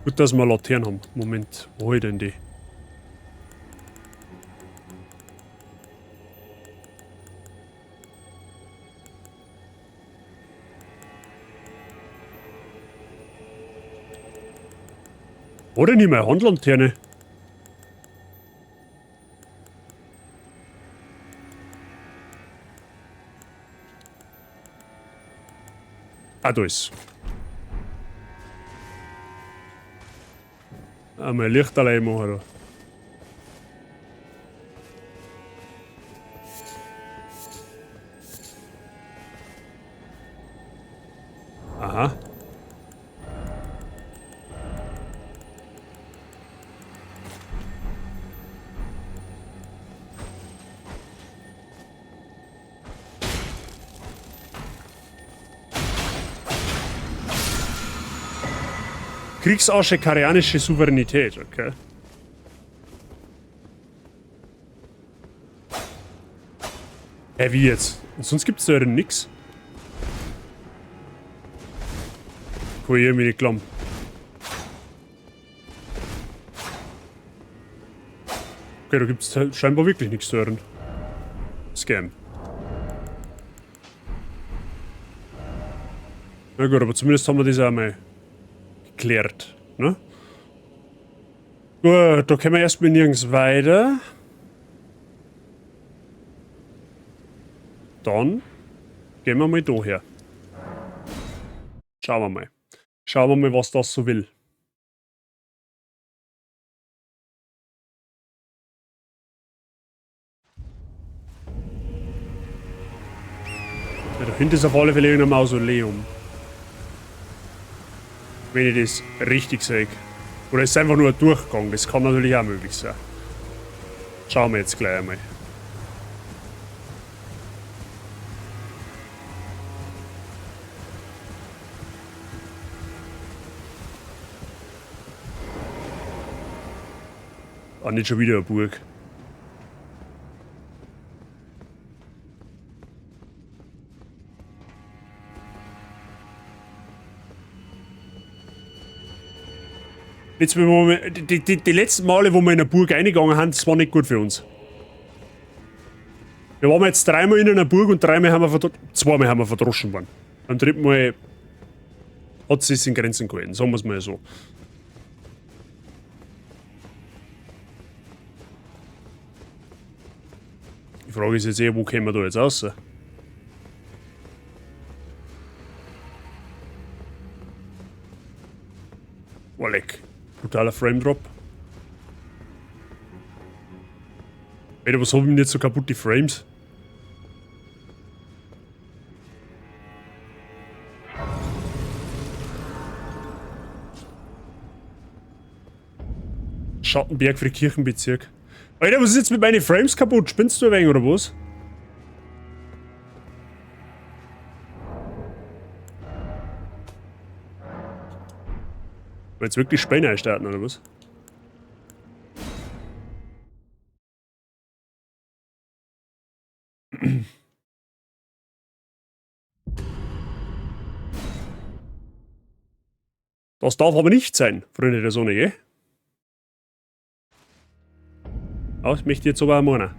Gut, dass wir Laternen haben. Moment, wo hab ich denn die? Wo denn hier meine Handlaterne? Ah, da ist. Einmal Licht allein machen da. Aha. Kriegsasche, karianische Souveränität, okay. Hä, wie jetzt? Und sonst gibt's da nix. Kann ich irgendwie nicht glauben. Okay, da gibt's scheinbar wirklich nichts zu hören. Scam. Na gut, aber zumindest haben wir das einmal geklärt, ne? Gut, da können wir erstmal nirgends weiter. Dann gehen wir mal da her. Schauen wir mal. Schauen wir mal, was das so will. Ja, da hinten ist auf alle Fälle irgendein Mausoleum. Wenn ich das richtig sehe. Oder ist es einfach nur ein Durchgang? Das kann natürlich auch möglich sein. Schauen wir jetzt gleich einmal. Ah, nicht schon wieder eine Burg. Jetzt, die letzten Male, wo wir in eine Burg reingegangen sind, das war nicht gut für uns. Wir waren jetzt dreimal in einer Burg und dreimal haben wir zweimal haben wir verdroschen worden. Beim dritten Mal hat es sich in Grenzen gehalten, sagen wir es mal so. Die Frage ist jetzt eh, wo kommen wir da jetzt raus? Oh, leck. Brutaler Frame Drop. Alter, was hab ich denn jetzt so kaputt, die Frames? Schattenberg für Kirchenbezirk. Alter, was ist jetzt mit meinen Frames kaputt? Spinnst du ein wenig oder was? Wollen jetzt wirklich Späne starten oder was? Das darf aber nicht sein, Freunde der Sonne, gell? Das möchte ich jetzt aber auch meinen.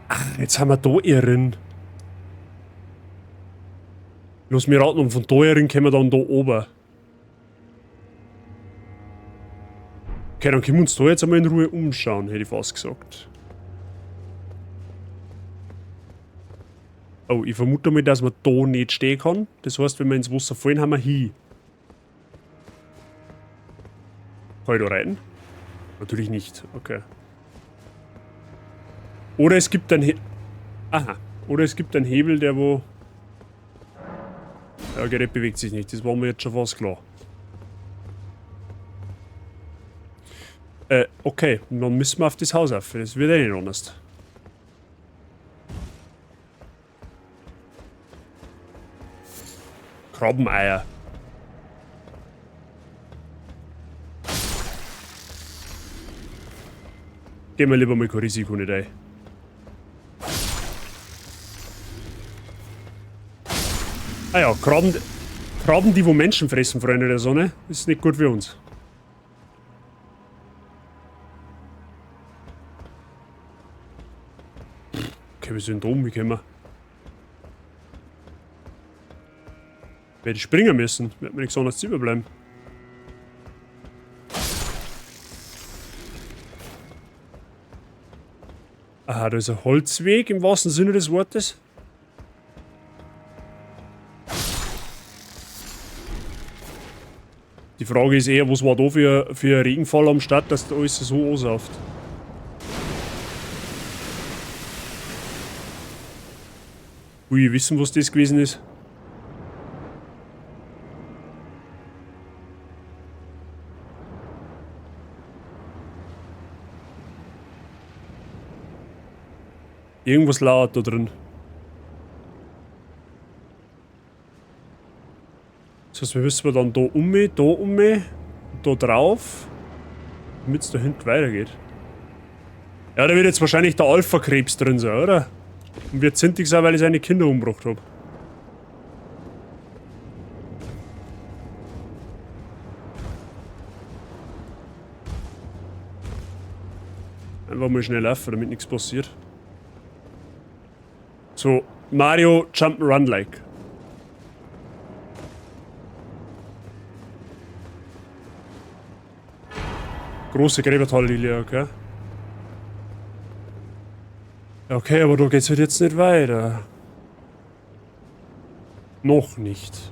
Ach, jetzt haben wir da Irren. Lass mich raten, und von da Irren kommen wir dann da oben. Okay, dann können wir uns da jetzt einmal in Ruhe umschauen, hätte ich fast gesagt. Oh, ich vermute mal, dass man da nicht stehen kann. Das heißt, wenn wir ins Wasser fallen, haben wir hin. Kann ich da rein? Natürlich nicht, okay. Oder es gibt einen Aha. Oder es gibt einen Hebel, der wo... Ja, Gerät bewegt sich nicht. Das war mir jetzt schon fast klar. Okay. Dann müssen wir auf das Haus auf. Das wird eh nicht anders. Krabbeneier. Gehen wir lieber mal kein Risiko nicht ein. Ah ja, Krabben, die wo Menschen fressen, Freunde der Sonne, ist nicht gut für uns. Okay, wir sind oben gekommen. Werde ich springen müssen. Wird mir nichts anderes überbleiben. Aha, da ist ein Holzweg im wahrsten Sinne des Wortes. Die Frage ist eher, was war da für ein Regenfall am Start, dass da alles so ansauft. Ui, wissen, was das gewesen ist? Irgendwas lauert da drin. Das heißt, wir müssen dann da um, da drauf, damit es da hinten weitergeht. Ja, da wird jetzt wahrscheinlich der Alpha-Krebs drin sein, oder? Und wird zintig sein, weil ich seine Kinder umgebracht habe. Einfach mal schnell laufen, damit nichts passiert. So, Mario Jump'n'Run-like. Große Gräbertallilie, okay. Okay, aber da geht's halt jetzt nicht weiter. Noch nicht.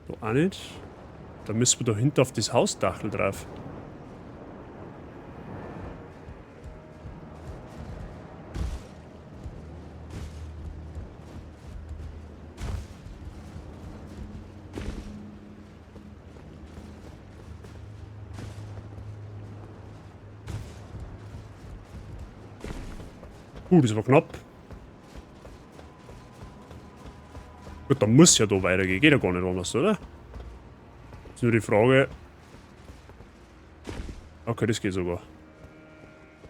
Da auch nicht. Da müssen wir da hinten auf das Hausdachel drauf. Das war knapp. Gut, dann muss ja da weitergehen. Geht ja gar nicht anders, oder? Ist nur die Frage. Okay, das geht sogar.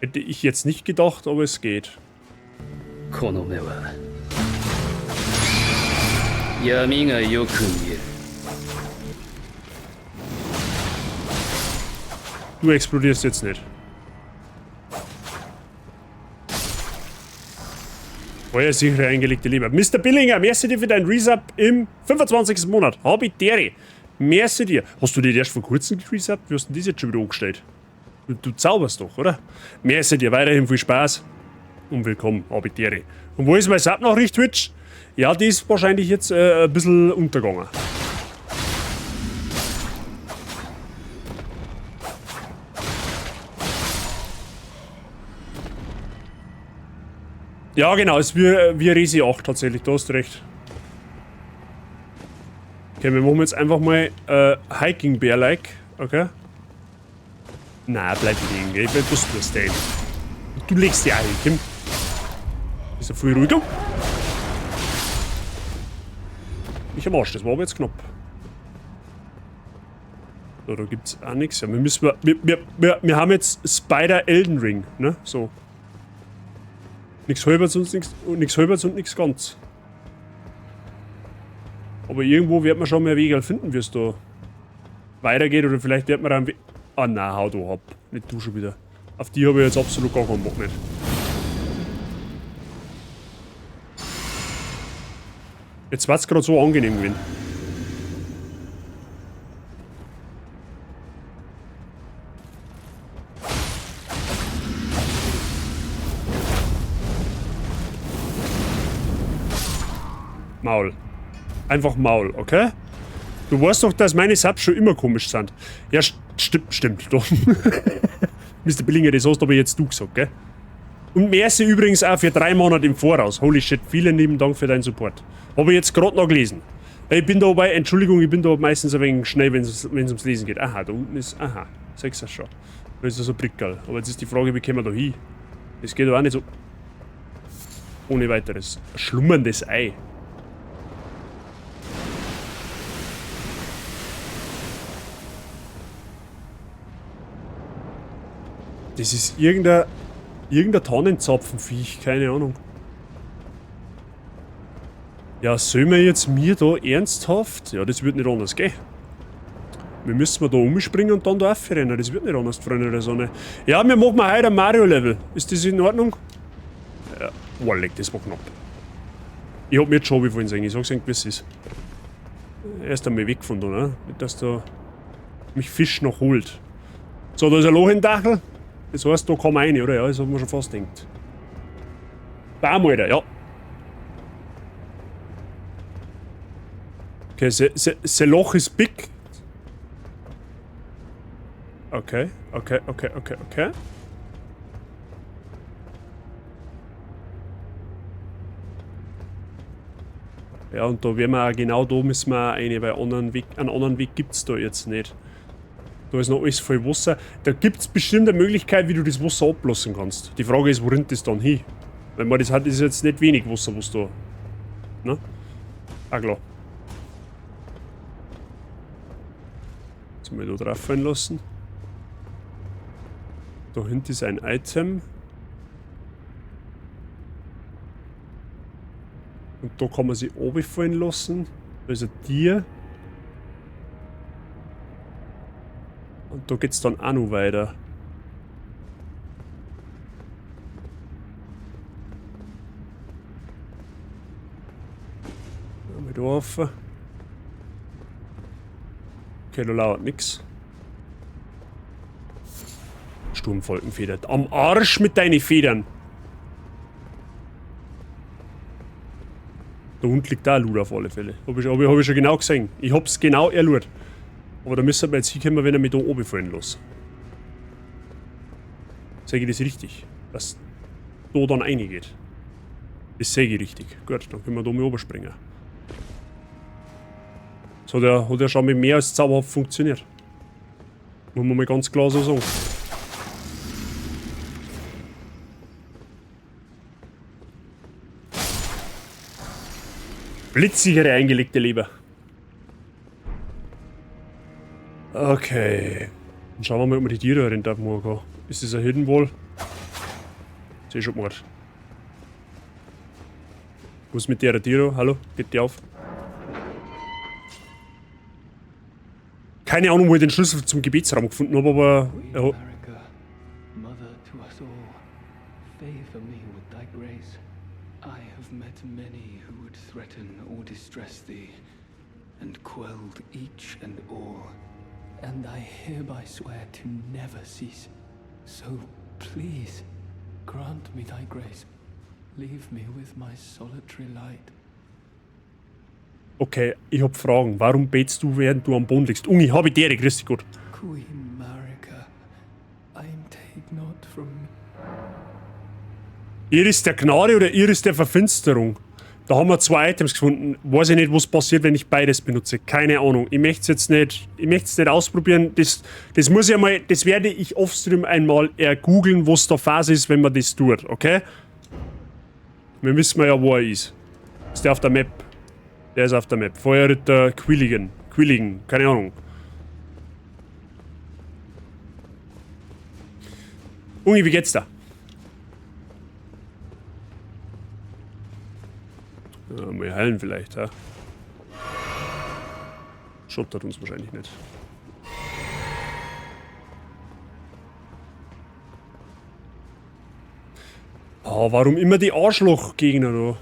Hätte ich jetzt nicht gedacht, aber es geht. Du explodierst jetzt nicht. Euer sichere eingelegte Leber. Mr. Billinger, merci dir für dein Resub im 25. Monat. Hab ich dere. Merci dir. Hast du dir erst vor kurzem geresubt? Wie hast du denn das jetzt schon wieder angestellt? Du zauberst doch, oder? Merci dir. Weiterhin viel Spaß. Und willkommen. Hab ich dere. Und wo ist meine Sub-Nachricht, Twitch? Ja, die ist wahrscheinlich jetzt ein bisschen untergegangen. Ja, genau, ist wie Resi 8 tatsächlich, da hast du recht. Okay, wir machen jetzt einfach mal Hiking Bear-like, okay? Na, bleib liegen, gell? Was tust du denn? Du legst dich auch hin, Kim. Ist ja viel ruhiger. Ich am Arsch, das war aber jetzt knapp. So, da gibt's auch nichts. Ja, wir müssen, wir haben jetzt Spider Elden Ring, ne? So. Nichts halbwegs und nichts, nichts halbwegs und nichts ganz. Aber irgendwo wird man schon mal Wege finden, wie es da weitergeht. Oder vielleicht wird man einen Weg. Ah nein, hau du ab. Nicht du schon wieder. Auf die habe ich jetzt absolut gar keinen Bock nicht. Jetzt war's grad so angenehm gewesen. Maul. Einfach Maul, okay? Du weißt doch, dass meine Subs schon immer komisch sind. Ja, stimmt, stimmt. Doch. Mr. Billinger, das hast aber jetzt du gesagt, gell? Und merci übrigens auch für 3 Monate im Voraus. Holy shit, vielen lieben Dank für deinen Support. Habe ich jetzt gerade noch gelesen. Ich bin da bei, Entschuldigung, ich bin da meistens ein wenig schnell, wenn es ums Lesen geht. Aha, da unten ist, aha, sechs ist schon. Da ist so ein Brickerl. Aber jetzt ist die Frage, wie kommen wir da hin? Das geht doch auch nicht so. Ohne weiteres. Schlummerndes Ei. Das ist irgendein Tannenzapfenviech, keine Ahnung. Ja, sollen wir jetzt mir da ernsthaft? Ja, das wird nicht anders gehen. Wir müssen da umspringen und dann da raufrennen. Das wird nicht anders, Freunde der Sonne. Ja, wir machen heute ein Mario-Level. Ist das in Ordnung? Ja, oh, leck, das war knapp. Ich hab mir jetzt schon wie vorhin sagen. Ich sag's eigentlich, wie es ist. Erst einmal weg von da, ne? Nicht, dass da mich Fisch noch holt. So, da ist ein Loch im Dachl. Das heißt, da kann man rein, oder? Ja, das hat man schon fast gedacht. Baum, Alter, ja. Okay, the Loch ist big. Okay, okay, okay, okay, okay. Ja, und da werden wir auch, genau da müssen wir auch rein, weil einen anderen Weg gibt's da jetzt nicht. Da ist noch alles voll Wasser. Da gibt's bestimmt eine Möglichkeit, wie du das Wasser ablassen kannst. Die Frage ist, wo rinnt das dann hin? Weil man das hat, ist jetzt nicht wenig Wasser, was da. Ne? Ah, klar. Jetzt mal da drauf fallen lassen. Da hinten ist ein Item. Und da kann man sich runterfallen lassen. Da ist ein Tier. Und da geht's dann auch noch weiter. Mal da rauf. Okay, da lauert nix. Sturmfalkenfeder. Am Arsch mit deinen Federn! Der Hund liegt da Loot auf alle Fälle. Hab ich schon genau gesehen. Ich hab's genau erlurt. Aber da müssen wir jetzt hinkommen, wenn er mich da oben fallen lässt. Sag ich das richtig? Dass da dann reingeht. Das sehe ich richtig. Gut, dann können wir da mal runterspringen. Das hat ja schon mit mehr als zauberhaft funktioniert. Muss man mal ganz klar so sagen. Blitzsichere eingelegte Leber. Okay. Dann schauen wir mal, ob man die Tiere rennen darf. Ist das ein Hidden Wall? Sehe schon Mord. Was ist mit der Tiere? Hallo? Geht die auf? Keine Ahnung, wo ich den Schlüssel zum Gebetsraum gefunden habe, aber... Mother to us all, favor me with thy grace. I have met many who would threaten or distress thee, and quelled each and all. And I hereby swear to never cease. So please, grant me thy grace. Leave me with my solitary light. Okay, ich hab Fragen. Warum betest du, während du am Boden liegst? Ungi, hab ich dir, grüß dich Gott. Queen Marika, I'm take not from me. Iris der Gnade oder Iris der Verfinsterung? Da haben wir 2 Items gefunden. Weiß ich nicht, was passiert, wenn ich beides benutze. Keine Ahnung. Ich möchte es jetzt nicht, ich möchte es nicht ausprobieren. Das muss ich einmal, das werde ich offstream einmal ergoogeln, was da Phase ist, wenn man das tut, okay? Wir wissen ja, wo er ist. Ist der auf der Map? Der ist auf der Map. Feuerritter Quilligan. Quilligan, keine Ahnung. Ungi, wie geht's da? Ja, mal heilen vielleicht, ja. Schottert uns wahrscheinlich nicht. Oh, warum immer die Arschlochgegner da?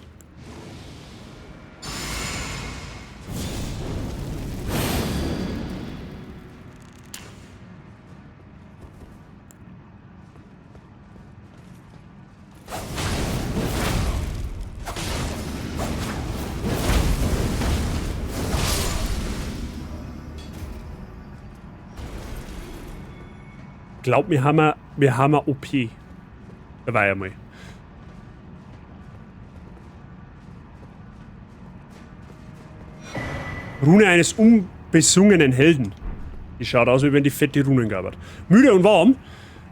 Glaub mir, wir haben eine OP. Da war ja mal. Rune eines unbesungenen Helden. Die schaut aus, wie wenn die fette Runen gab. Müde und warm.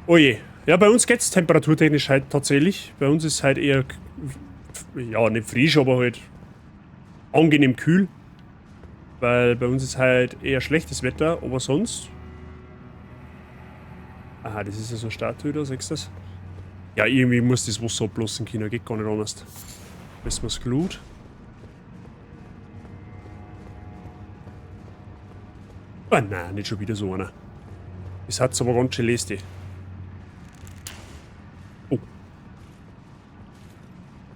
Oje. Ja, bei uns geht's temperaturtechnisch halt tatsächlich. Bei uns ist halt eher, ja, nicht frisch, aber halt angenehm kühl. Weil bei uns ist halt eher schlechtes Wetter, aber sonst. Aha, das ist ja so eine Statue da, siehst du das? Ja, irgendwie muss das Wasser ablassen können, geht gar nicht anders. Wissen wir's Glut. Ah nein, nicht schon wieder so einer. Das hat's aber ganz schön lästig. Oh.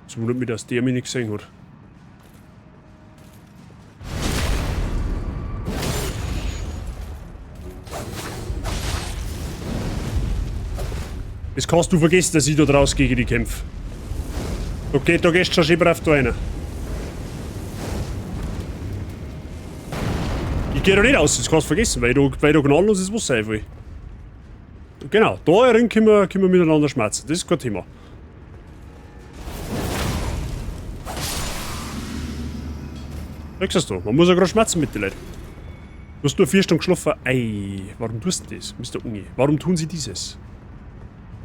Das wundert mich, dass der mich nicht gesehen hat. Das kannst du vergessen, dass ich da draus gegen die kämpfe. Okay, da gehst du schon schön brav da rein. Ich geh da nicht aus, das kannst du vergessen, weil ich da gnadenlos ins Wasser reinfall. Genau, da drin können wir miteinander schmerzen, das ist kein Thema. Merkst du, man muss ja gerade schmerzen mit den Leuten. Du hast nur 4 Stunden geschlafen. Ey, warum tust du das, Mister Ungi? Warum tun sie dieses?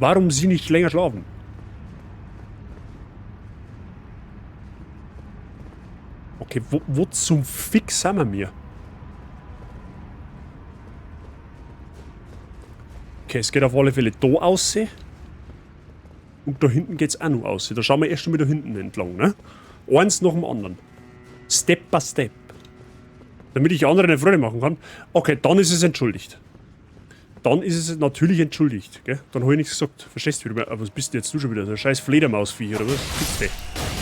Warum sie nicht länger schlafen? Okay, wo zum Fick sind wir mir? Okay, es geht auf alle Fälle da aussehen. Und da hinten geht's auch noch aussehen. Da schauen wir erst einmal da hinten entlang, ne? Eins nach dem anderen. Step by Step. Damit ich anderen eine Freude machen kann. Okay, dann ist es entschuldigt. Dann ist es natürlich entschuldigt, gell? Dann hab ich nichts gesagt. Verstehst du wieder? Aber was bist denn jetzt du schon wieder? So ein scheiß Fledermausviech oder was? Gibt's denn?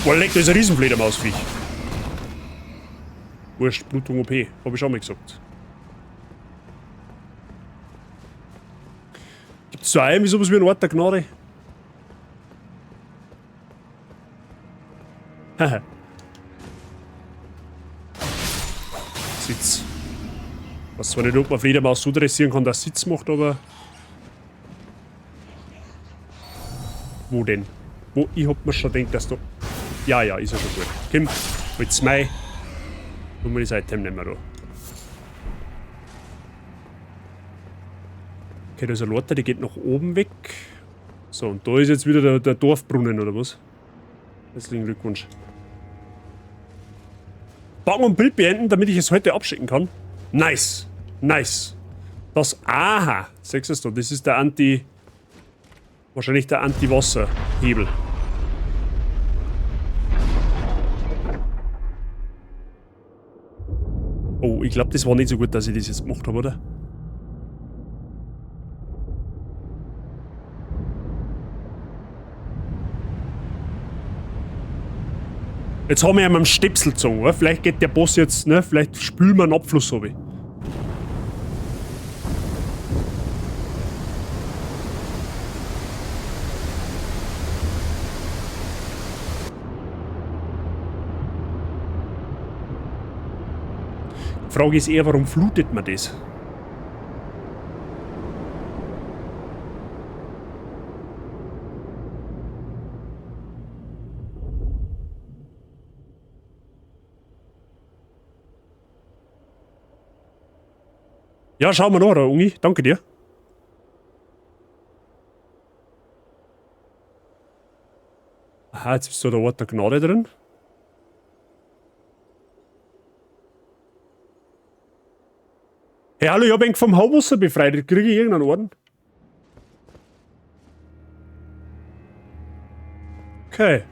Boah, leck, da ist ein Riesenfledermausviech. Wurscht, Blutung OP. Hab ich schon mal gesagt. Gibt's da irgendwie sowas wie einen Ort der Gnade? Haha. Sitz. Was zwar nicht, ob man Fledermaus so dressieren kann, dass Sitz macht, aber. Wo denn? Wo? Ich hab mir schon gedacht, dass du. Ja, ja, ist ja schon gut. Komm, holt's mei. Tun wir das Item nicht mehr da. Okay, da ist eine Leiter, die geht nach oben weg. So, und da ist jetzt wieder der Dorfbrunnen, oder was? Herzlichen Glückwunsch. Bang und Bild beenden, damit ich es heute abschicken kann. Nice. Nice. Das, aha. Siehst du, das ist der Anti... Wahrscheinlich der Anti-Wasser-Hebel. Oh, ich glaub, das war nicht so gut, dass ich das jetzt gemacht hab, oder? Jetzt haben wir ja mit dem Stöpsel gezogen, oder? Vielleicht geht der Boss jetzt, ne? Vielleicht spülen wir einen Abfluss runter. Die Frage ist eher, warum flutet man das? Ja, schauen wir noch, Ungi. Danke dir. Aha, jetzt ist da der Ort der Gnade drin. Hey, hallo, ich hab ihn vom Hauptwasser befreit. Kriege ich irgendeinen Orden? Okay.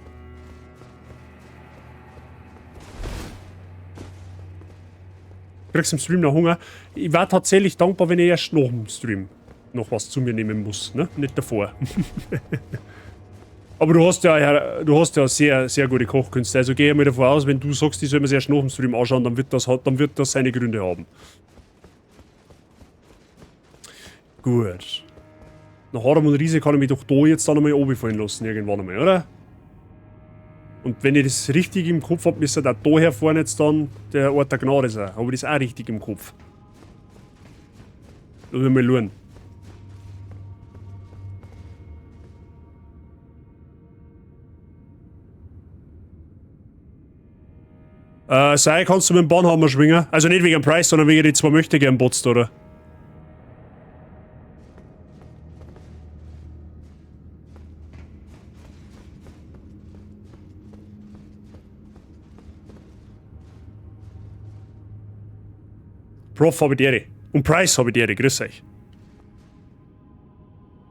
Kriegst im Stream noch Hunger. Ich war tatsächlich dankbar, wenn ich erst nach dem Stream noch was zu mir nehmen muss, ne? Nicht davor. Aber du hast ja sehr, sehr gute Kochkünste. Also geh ich mal davon aus, wenn du sagst, ich soll mir erst nach dem Stream anschauen, dann wird das seine Gründe haben. Gut. Nach Haram und Riese kann ich mich doch da jetzt dann einmal runterfallen lassen, irgendwann einmal, oder? Und wenn ich das richtig im Kopf hab, müsste da hier vorne jetzt dann der Ort der Gnade sein. Hab ich das auch richtig im Kopf? Lass mich mal schauen. Sei, kannst du mit dem Bahnhammer schwingen? Also nicht wegen dem Preis, sondern wegen die zwei möchtegern Bots, oder? Prof, habe die Ehre. Und Price habe die Ehre, grüß euch.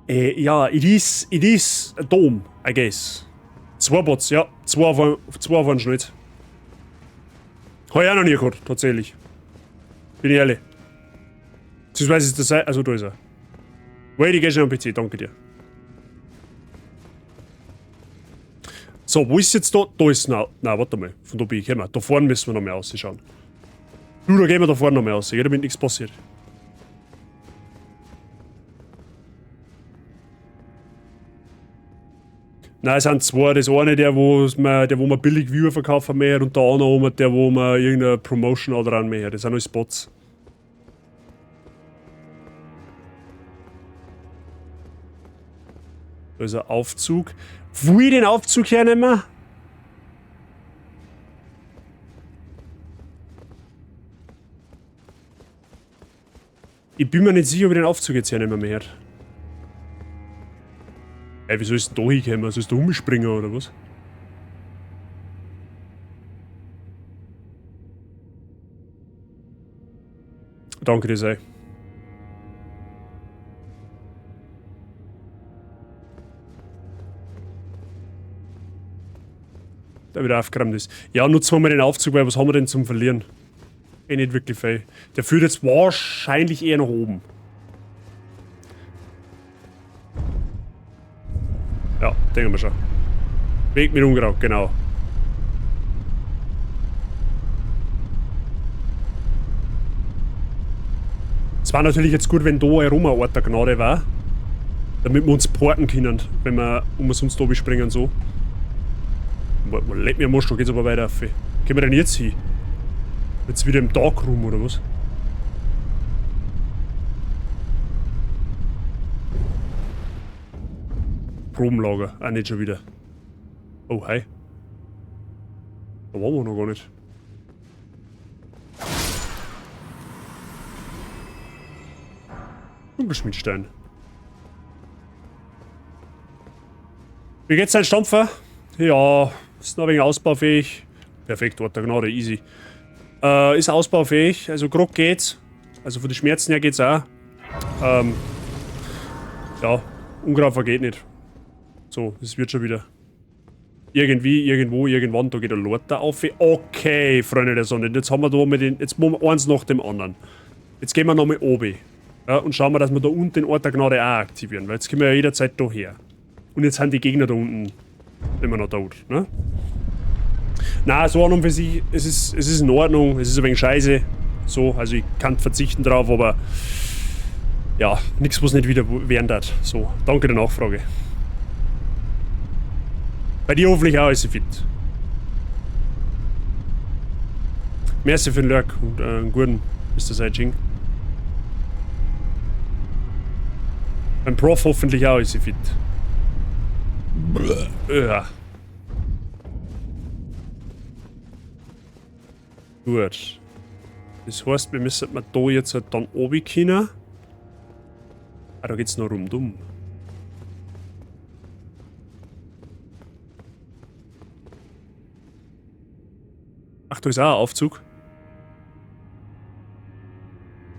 Ja, it is a dome, I guess. Zwei Bots, ja. Zwei waren schon nicht. Hab ich auch noch nie gehabt, tatsächlich. Bin ich ehrlich. Beziehungsweise ist das. Also da ist er. Wait, ich geh schon am PC, danke dir. So, wo ist jetzt da? Da ist. Na, na, warte mal. Von da bin ich gekommen. Da vorne müssen wir noch mehr ausschauen. Du, da gehen wir da vorne noch mehr raus, damit nichts passiert. Nein, es sind zwei. Das eine, der wo man billig Viewer verkaufen möchte, und der andere, der wo man irgendeine Promotion auch dran möchte. Das sind alles Spots. Da ist ein Aufzug. Will ich den Aufzug hernehmen? Ich bin mir nicht sicher, ob ich den Aufzug jetzt hernehmen möchte. Ey, wieso ist denn da hingekommen? Soll ich da umspringen oder was? Danke dir, sei. Da wieder aufgeräumt ist. Ja, nutzen wir mal den Aufzug, weil was haben wir denn zum Verlieren? Eh nicht wirklich viel. Der führt jetzt wahrscheinlich eher nach oben. Ja, denken wir schon. Weg mit Unkraut, genau. Es war natürlich jetzt gut, wenn da herum ein Ort der Gnade war. Damit wir uns porten können, wenn wir umsonst da springen so. Leck mir am Arsch, da geht's aber weiter auf. Gehen wir denn jetzt hin? Jetzt wieder im Darkroom oder was? Probenlager, auch nicht schon wieder. Oh, hi. Da waren wir noch gar nicht. Dunkelschmiedstein. Wie geht's dein Stampfer? Ja, ist noch ein wenig ausbaufähig. Perfekt, Ort der Gnade, easy. Ist ausbaufähig, also grob geht's. Also von den Schmerzen her geht's auch. Ja, Unkraut vergeht nicht. So, es wird schon wieder. Irgendwie, irgendwo, irgendwann, da geht der Lord da auf. Okay, Freunde der Sonne, jetzt haben wir da mit den. Jetzt machen wir eins nach dem anderen. Jetzt gehen wir nochmal oben. Ja, und schauen wir, dass wir da unten den Ort der Gnade auch aktivieren, weil jetzt kommen wir ja jederzeit da her. Und jetzt sind die Gegner da unten immer noch tot, ne? Na, so an und für sich, es ist in Ordnung, es ist ein wenig scheiße. So, also ich kann verzichten drauf, aber ja, nichts, was nicht wieder werden darf. So, danke der Nachfrage. Bei dir hoffentlich auch alles fit. Merci für den Lurk und einen guten Mr. Saijing. Beim Prof hoffentlich auch alles fit. Ja. Gut. Das heißt, wir müssen da jetzt halt dann oben können. Ah, da geht's noch rundum. Ach, da ist auch ein Aufzug.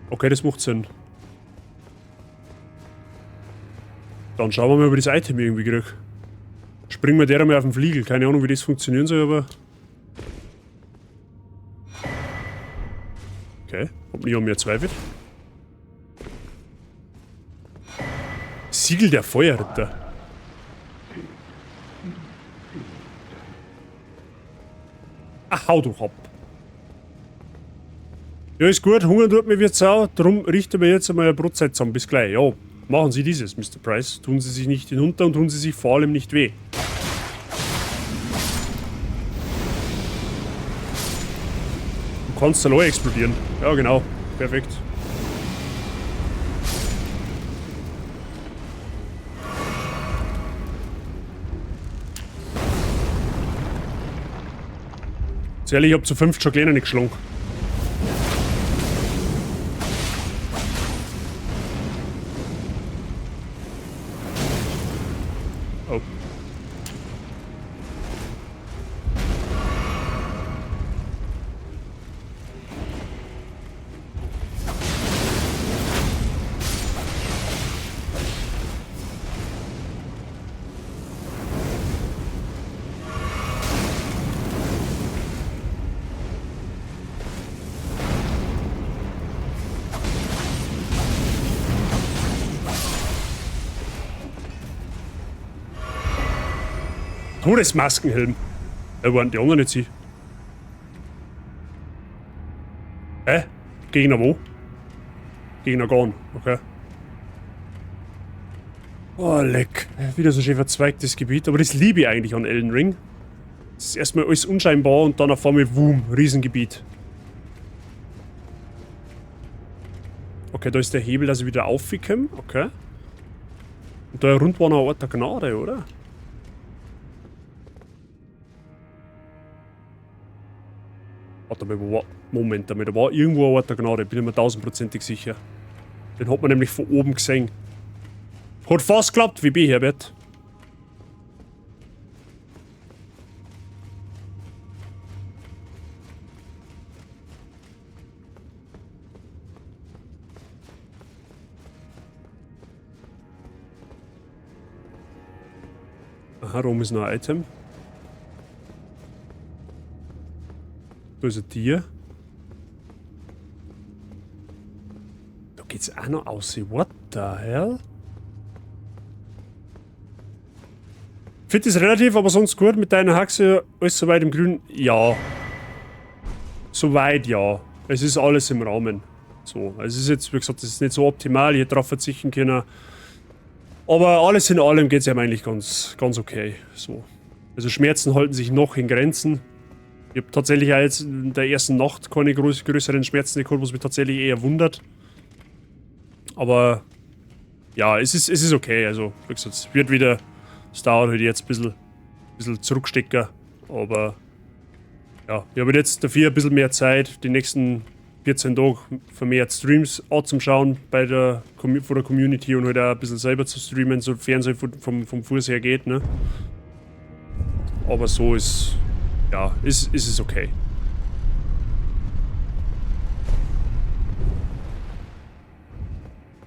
Okay, das macht Sinn. Dann schauen wir mal, ob ich das Item irgendwie krieg. Springen wir der einmal auf den Fliegel. Keine Ahnung, wie das funktionieren soll, aber... Okay, hab nicht an mir zweifelt. Siegel der Feuerritter. Ach, hau doch ab. Ja, ist gut, Hunger tut mir wird's auch. Drum richten wir jetzt einmal eine Brotzeit zusammen. Bis gleich. Ja, machen Sie dieses, Mr. Price. Tun Sie sich nicht hinunter und tun Sie sich vor allem nicht weh. Du kannst da explodieren. Ja, genau. Perfekt. Ehrlich, ich hab zu 5 schon kleiner nicht geschlagen. Oh. Todesmaskenhelm. Da waren die anderen nicht sie. Hä? Gegner wo? Gegner gone, okay. Oh, leck. Wieder so schön verzweigtes Gebiet. Aber das liebe ich eigentlich an Elden Ring. Es ist erstmal alles unscheinbar und dann auf einmal, wumm, Riesengebiet. Okay, da ist der Hebel, dass ich wieder aufkomme. Okay. Und da rund war noch ein Ort der Gnade, oder? Warte mal, wo war... Moment einmal, da war irgendwo ein Ort der Gnade, bin ich mir tausendprozentig sicher. Den hat man nämlich von oben gesehen. Hat fast geklappt, wie bin ich, Herbert? Aha, da oben ist noch ein Item. Da ist ein Tier. Da geht's auch noch aus. What the hell? Fit ist relativ, aber sonst gut. Mit deiner Haxe alles soweit im Grün. Ja. Soweit ja. Es ist alles im Rahmen. So, es ist jetzt, wie gesagt, es ist nicht so optimal. Ich hätte darauf verzichten können. Aber alles in allem geht's ja eigentlich ganz, ganz okay. So. Also Schmerzen halten sich noch in Grenzen. Ich hab tatsächlich auch jetzt in der ersten Nacht keine größeren Schmerzen gehabt, was mich tatsächlich eher wundert. Aber ja, es ist okay. Also, wie gesagt, es wird wieder. Es dauert halt jetzt ein bisschen zurückstecken. Aber ja, ich habe jetzt dafür ein bisschen mehr Zeit, die nächsten 14 Tage vermehrt Streams anzuschauen bei der, von der Community und halt auch ein bisschen selber zu streamen, sofern es halt vom Fuß her geht, ne? Aber so ist, ja, ist es okay.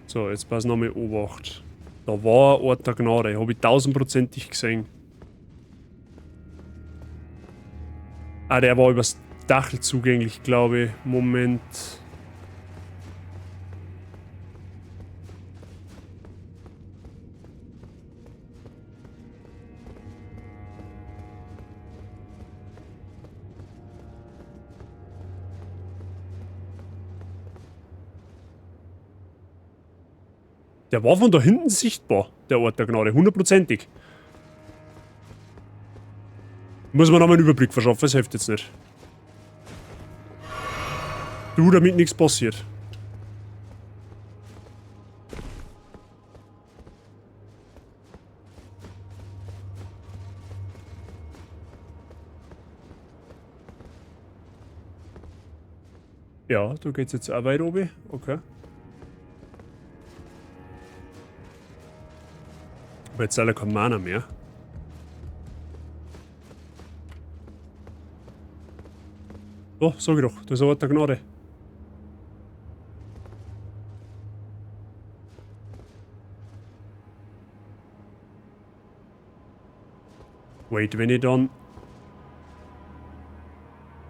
So, jetzt pass nochmal Obacht. Da war ein Ort der Gnade, hab ich tausendprozentig gesehen. Ah, der war übers Dach zugänglich, glaube ich. Moment. Der war von da hinten sichtbar, der Ort der Gnade, hundertprozentig. Muss man nochmal einen Überblick verschaffen, das hilft jetzt nicht. Du, damit nichts passiert. Ja, da geht's jetzt auch weiter oben. Okay. Aber jetzt leider kein Mana mehr. Oh, sag ich doch, das ist ein Ort der Gnade. Wait, wenn ich dann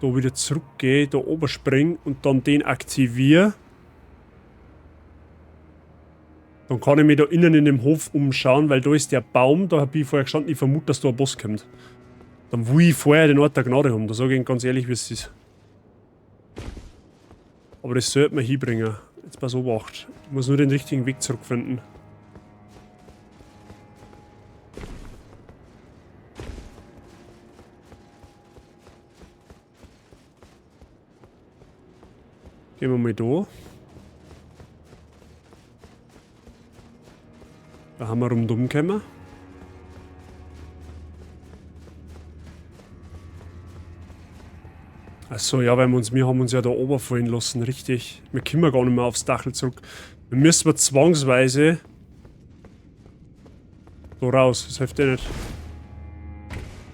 da wieder zurückgehe, da oben spring und dann den aktiviere, dann kann ich mich da innen in dem Hof umschauen, weil da ist der Baum, da hab ich vorher gestanden, ich vermute, dass da ein Boss kommt. Dann will ich vorher den Ort der Gnade haben, da sag ich Ihnen ganz ehrlich, wie es ist. Aber das sollte man hinbringen. Jetzt pass Obacht. Ich muss nur den richtigen Weg zurückfinden. Gehen wir mal da. Da haben wir rundum gekommen. Achso, ja, weil wir haben uns ja da oben fallen lassen, richtig. Wir können gar nicht mehr aufs Dachl zurück. Wir müssen zwangsweise da raus, das hilft eh nicht.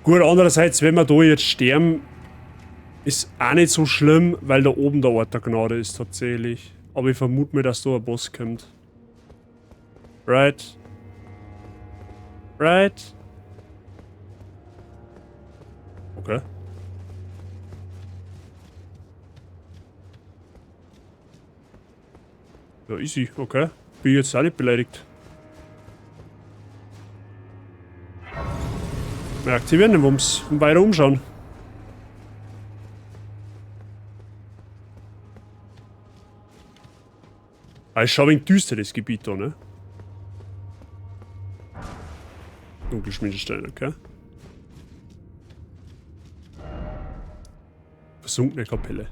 Gut, andererseits, wenn wir da jetzt sterben, ist auch nicht so schlimm, weil da oben der Ort der Gnade ist tatsächlich. Aber ich vermute mir, dass da ein Boss kommt. Right. Right. Okay. Ja, easy, okay. Bin ich jetzt auch nicht beleidigt. Wir aktivieren den Wumms und weiter umschauen. Ah, ist schon ein wenig düster, das Gebiet da, ne? Dunkelschmiedestein, okay. Versunkene Kapelle.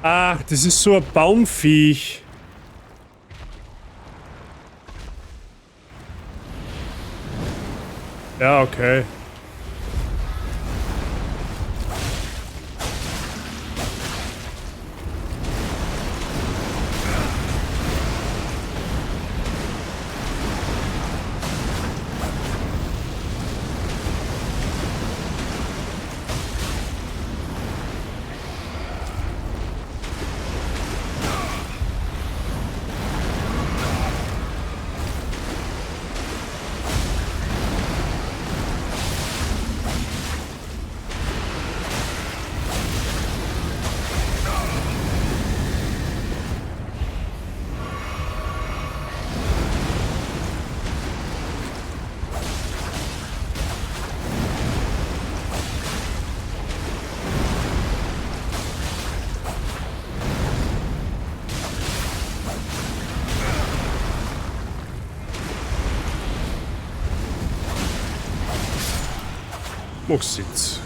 Ach, das ist so ein Baumviech. Ja, okay. Sitz.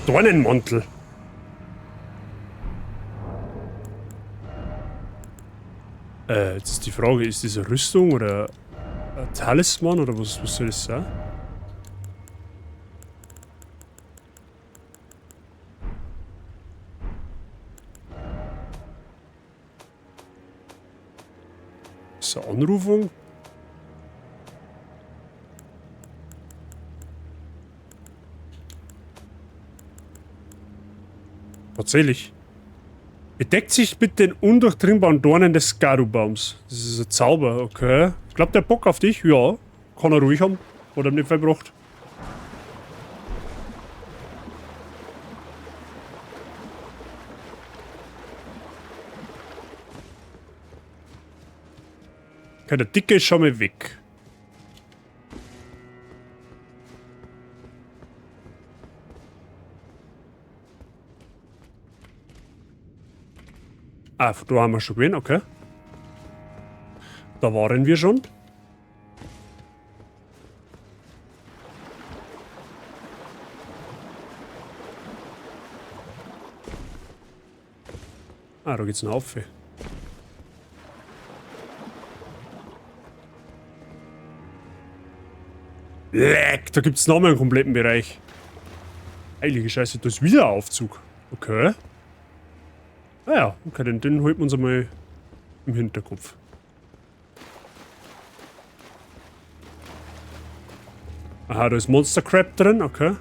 Dornenmantel. Jetzt ist die Frage, ist das eine Rüstung oder ein Talisman oder was soll das sein? Ist das eine Anrufung? Tatsächlich. Bedeckt sich mit den undurchdringbaren Dornen des Garubaums. Das ist ein Zauber, okay. Ich glaub, der Bock auf dich? Ja. Kann er ruhig haben. Hat er nicht verbracht. Okay, der Dicke ist schon mal weg. Ah, da haben wir schon gesehen, okay. Da waren wir schon. Ah, da geht's noch auf. Leck, da gibt's noch mal einen kompletten Bereich. Heilige Scheiße, da ist wieder ein Aufzug. Okay. Ah ja, okay, den holt man uns einmal im Hinterkopf. Aha, da ist Monster Crab drin, okay.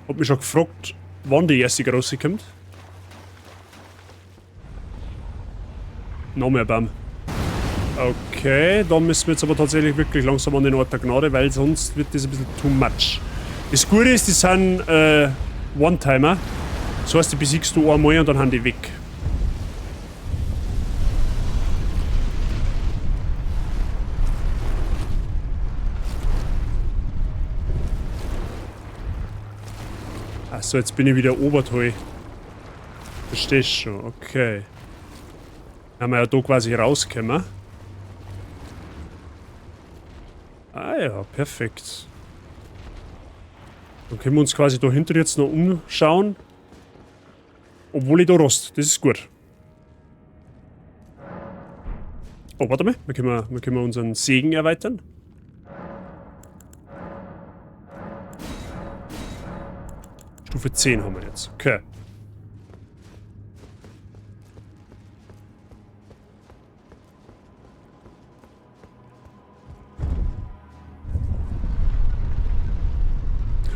Hab mich schon gefragt, wann die erste große kommt. Noch mehr Baum. Okay, da müssen wir jetzt aber tatsächlich wirklich langsam an den Ort der Gnade, weil sonst wird das ein bisschen too much. Das Gute ist, die sind One-Timer. Das heißt, die besiegst du einmal und dann haben die weg. So, jetzt bin ich wieder Obertal. Verstehst schon, okay. Haben wir ja da quasi rausgekommen. Ah ja, perfekt. Dann können wir uns quasi dahinter jetzt noch umschauen. Obwohl ich da rost. Das ist gut. Oh, warte mal. Wir können unseren Segen erweitern. Stufe 10 haben wir jetzt. Okay.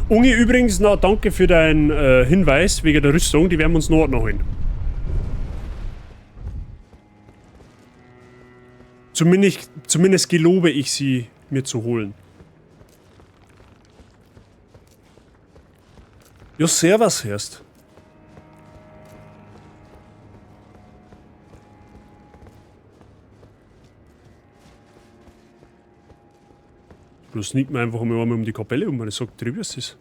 Ungi, übrigens noch danke für deinen Hinweis wegen der Rüstung. Die werden wir uns noch holen. Zumindest gelobe ich sie mir zu holen. Ja, servus, hörst. Du sneakt mir einfach mal um die Kapelle um, wenn ich sag, drüber ist es.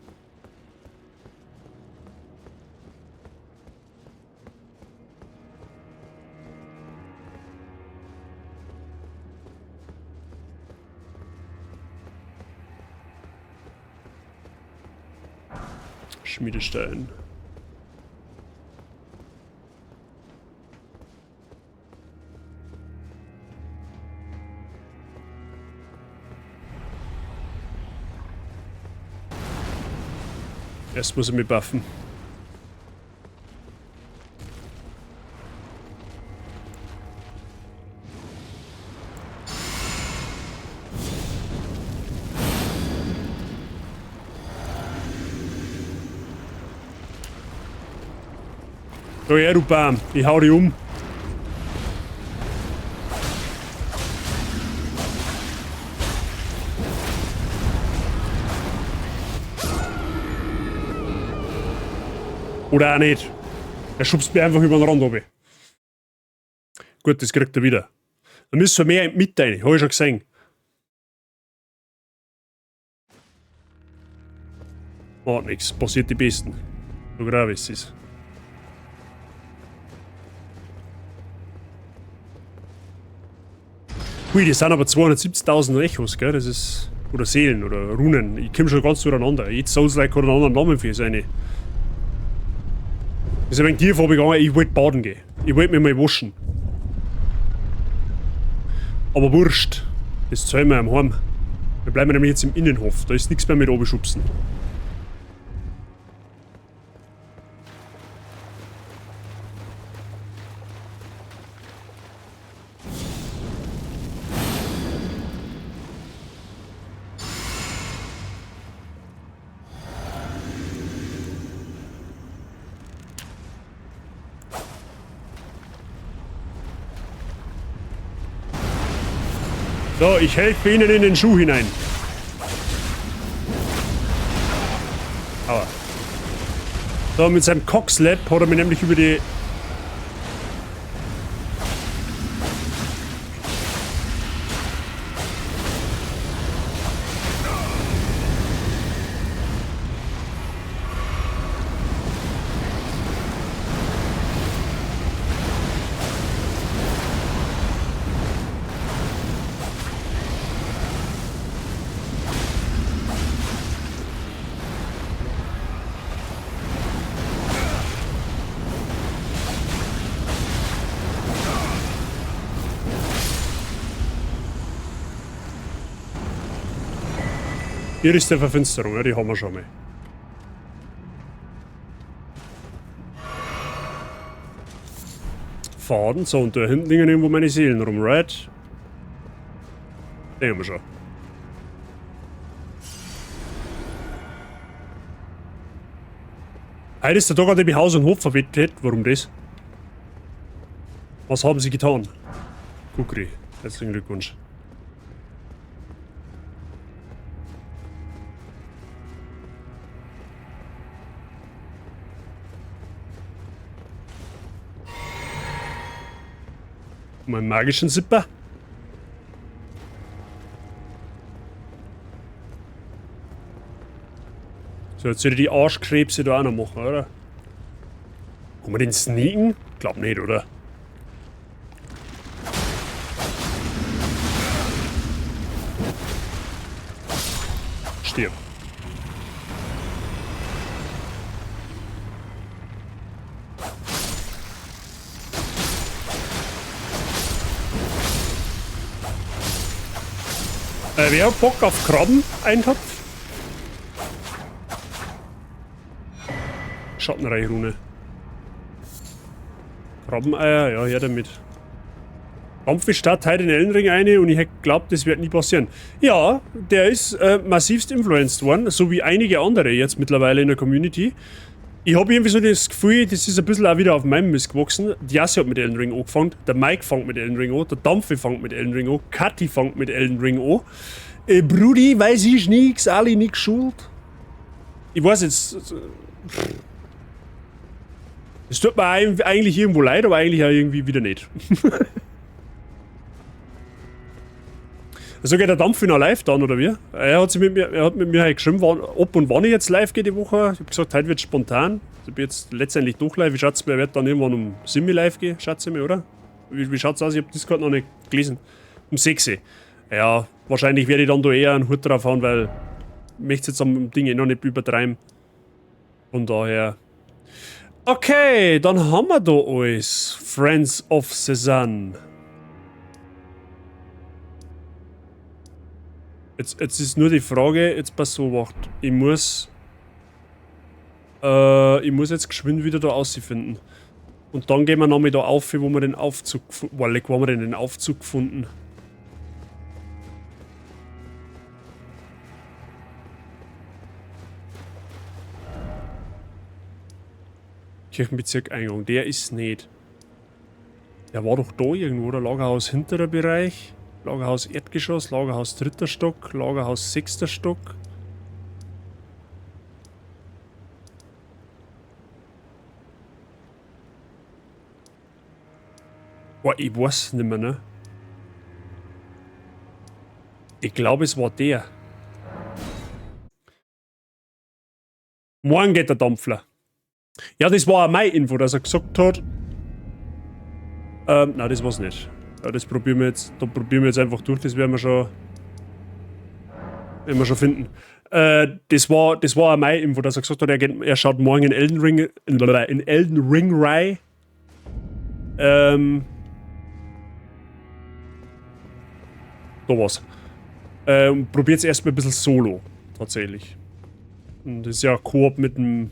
Schmiedestein. Erst muss ich mich buffen. So, ja, du Bam. Ich hau dich um. Oder auch nicht. Er schubst mir einfach über den Rand runter. Gut, das kriegt er wieder. Da müssen wir mehr mit rein, hab ich schon gesehen. Macht nix, passiert die Besten. So grau ist es. Hui, das sind aber 270.000 Echos, gell? Das ist. Oder Seelen oder Runen. Ich komm schon ganz durcheinander. Jetzt Souls-like hat einen anderen Namen für seine. Das ist ein wenig tief abgegangen. Ich wollte baden gehen. Ich wollte mich mal waschen. Aber wurscht. Das zahlen wir am Heim. Wir bleiben nämlich jetzt im Innenhof. Da ist nichts mehr mit runterschubsen. So, ich helfe Ihnen in den Schuh hinein. Aua. So, mit seinem Cockslap hat er mir nämlich über die... Hier ist der Verfinsterung, ja, die haben wir schon mal. Faden, so, und da hinten liegen irgendwo meine Seelen rum, right? Den haben wir schon. Heute ist der Tag, an dem ich Haus und Hof verwettet. Warum das? Was haben sie getan? Kukri, herzlichen Glückwunsch. Meinen magischen Zipper. So, jetzt soll ich die Arschkrebse da auch noch machen, oder? Kann man den sneaken? Glaub nicht, oder? Stirb. Wer hat Bock auf Krabben-Eintopf? Schattenreichrune. Krabbeneier, ja, her damit. Dampfstadt heute in Elden Ring eine und ich hätte geglaubt, das wird nie passieren. Ja, der ist massivst influenced worden, so wie einige andere jetzt mittlerweile in der Community. Ich hab irgendwie so das Gefühl, das ist ein bisschen auch wieder auf meinem Mist gewachsen. Die Jasse hat mit Elden Ring angefangen, der Mike fängt mit Elden Ring an, der Dampfe fängt mit Elden Ring an, Kathi fängt mit Elden Ring an. Brudi, weiß ich nix, alle nix schuld. Ich weiß jetzt... Es tut mir eigentlich irgendwo leid, aber eigentlich auch irgendwie wieder nicht. Also geht der Dampf noch live dann, oder wie? Er hat, sich mit mir, er hat mit mir halt geschrieben, wann, ob und wann ich jetzt live gehe die Woche. Ich hab gesagt, heute wird spontan. Ich bin jetzt letztendlich doch live. Ich schätze, er wird dann irgendwann um 7 Uhr live gehen, schätze ich mir, oder? Wie schaut's aus? Ich hab Discord noch nicht gelesen. Um 6 Uhr. Ja, wahrscheinlich werde ich dann da eher einen Hut drauf hauen, weil ich möchte jetzt am Ding eh noch nicht übertreiben. Von daher. Okay, dann haben wir da alles. Friends of Cezanne. Jetzt ist nur die Frage, jetzt pass so, wacht. Ich muss jetzt geschwind wieder da rausfinden. Und dann gehen wir nochmal da auf, wo wir den Aufzug wo haben wir denn den Aufzug gefunden? Kirchenbezirk Eingang, der ist nicht. Der war doch da irgendwo, der Lagerhaus hinterer Bereich. Lagerhaus Erdgeschoss, Lagerhaus dritter Stock, Lagerhaus sechster Stock. Boah, ich weiß nicht mehr, ne? Ich glaube, es war der. Morgen geht der Dampfler. Ja, das war auch meine Info, dass er gesagt hat. Nein, das war's nicht. Ja, das probieren wir jetzt. Da probieren wir jetzt einfach durch, das werden wir schon. Werden wir schon finden. Das war auch meine Info, dass er gesagt hat, er schaut morgen in Elden Ring. In Elden Ring rein. Da war's. Probiert es erstmal ein bisschen solo, tatsächlich. Und das ist ja Koop mit dem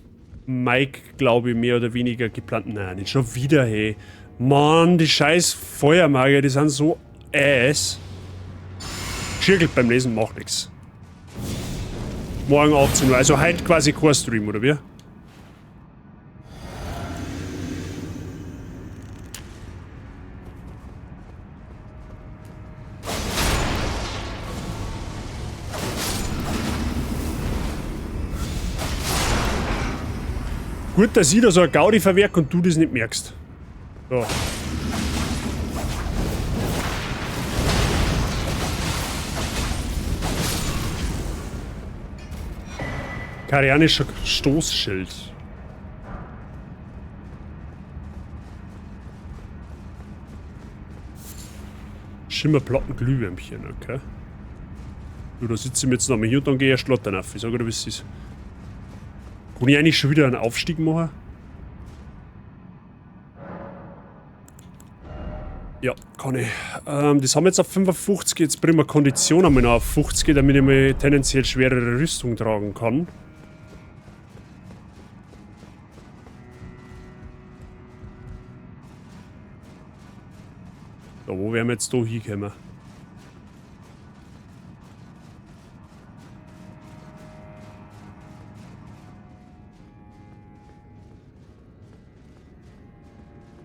Mike, glaube ich, mehr oder weniger geplant. Nein, nicht schon wieder, hey. Mann, die scheiß Feuermagier, die sind so ass. Schirgelt beim Lesen macht nix. Morgen 18 Uhr, also heute quasi kein Stream, oder wie? Gut, dass ich da so eine Gaudi verwerke und du das nicht merkst. So. Karianischer Stoßschild. Schimmerplatten Glühwürmchen, okay. Du, da sitze ich mir jetzt nochmal hier und dann gehe ich erst Lottern auf. Ich sage dir, wie es ist. Kann ich eigentlich schon wieder einen Aufstieg machen? Ja, kann ich. Das haben wir jetzt auf 55. Jetzt bringen wir Kondition einmal noch auf 50, damit ich mal tendenziell schwerere Rüstung tragen kann. So, wo wären wir jetzt da hingekommen?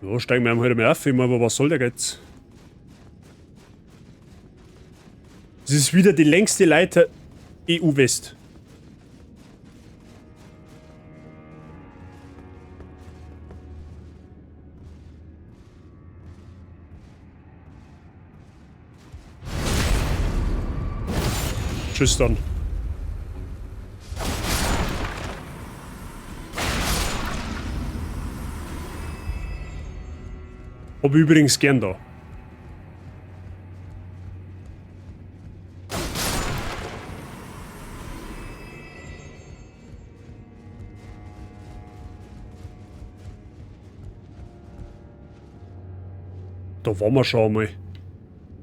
So, steigen wir halt mal auf. Ich meine, aber was soll der jetzt? Das ist wieder die längste Leiter EU West. Tschüss dann. Hab ich übrigens gern da. Da waren wir schon einmal.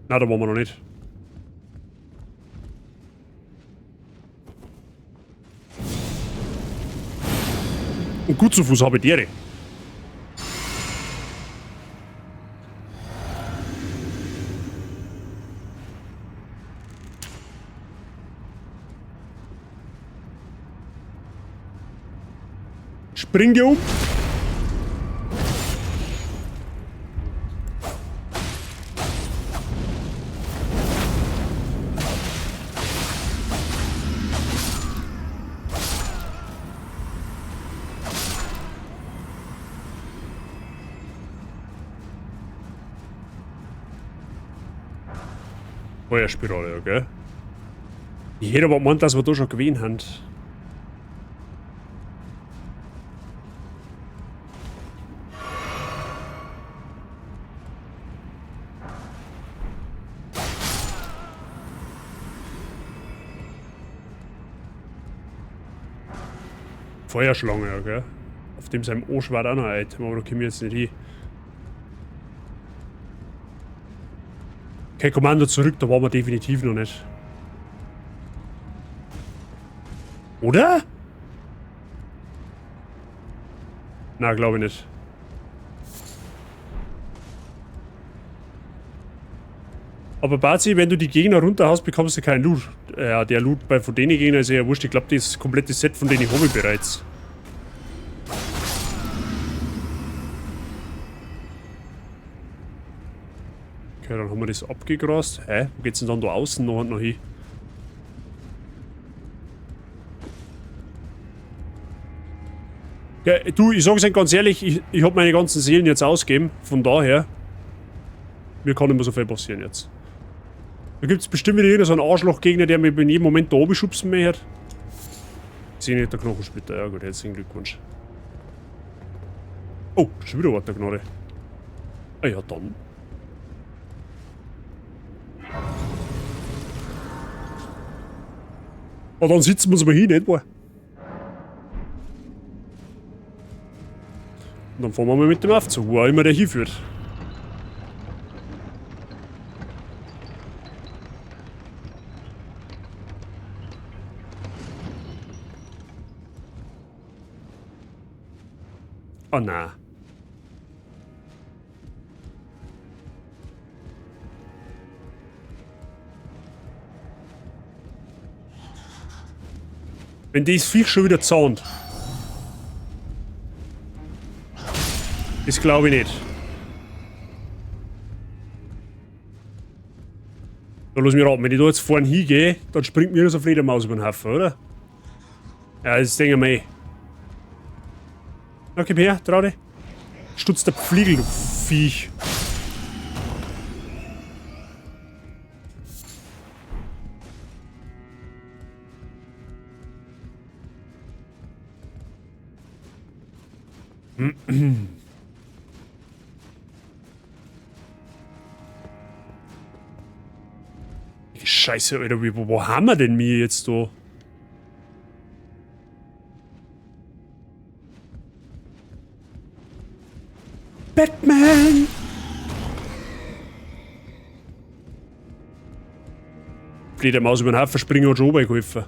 Nein, da waren wir noch nicht. Und gut zu Fuß habe ich die. Spring dir um. Feuerspirale, okay. Ich hätte aber gemeint, dass wir da schon gewesen haben. Feuerschlange, okay. Auf dem seinem Arsch war auch noch ein Item, aber da kommen wir jetzt nicht hin. Okay, Kommando zurück, da waren wir definitiv noch nicht. Oder? Na, glaube ich nicht. Aber Bazi, wenn du die Gegner runterhaust, bekommst du keinen Loot. Ja, der Loot bei von denen Gegner ist ja wurscht. Ich glaube, das komplette Set von denen habe ich bereits. Okay, dann haben wir das abgegrast. Hä? Wo geht's denn dann da außen noch hin? Ja, du, ich sag's euch ganz ehrlich, ich hab meine ganzen Seelen jetzt ausgegeben. Von daher, mir kann nicht mehr so viel passieren jetzt. Da gibt's bestimmt wieder irgend so einen Arschlochgegner, der mich in jedem Moment da oben schubsen möchte. Sehe nicht der Knochensplitter. Ja gut, herzlichen Glückwunsch. Oh, schon wieder Wort der Gnade. Ah ja, dann. Ah, dann sitzen wir uns mal hin, nicht wahr? Und dann fahren wir mal mit dem Aufzug, wo auch immer der hinführt. Oh nein. Wenn das Viech schon wieder zahnt. Das glaube ich nicht. Da lass mich raten, wenn ich da jetzt vorne hingehe, dann springt mir so eine Fledermaus über den Haufen, oder? Ja, das denke ich mir. Na, komm her, trau dich. Stutz der Pfliegel, du Viech. Scheiße, Alter, wo haben wir denn mir jetzt da? Batman! Fledermaus über den Haufen springen hat schon runtergeholfen.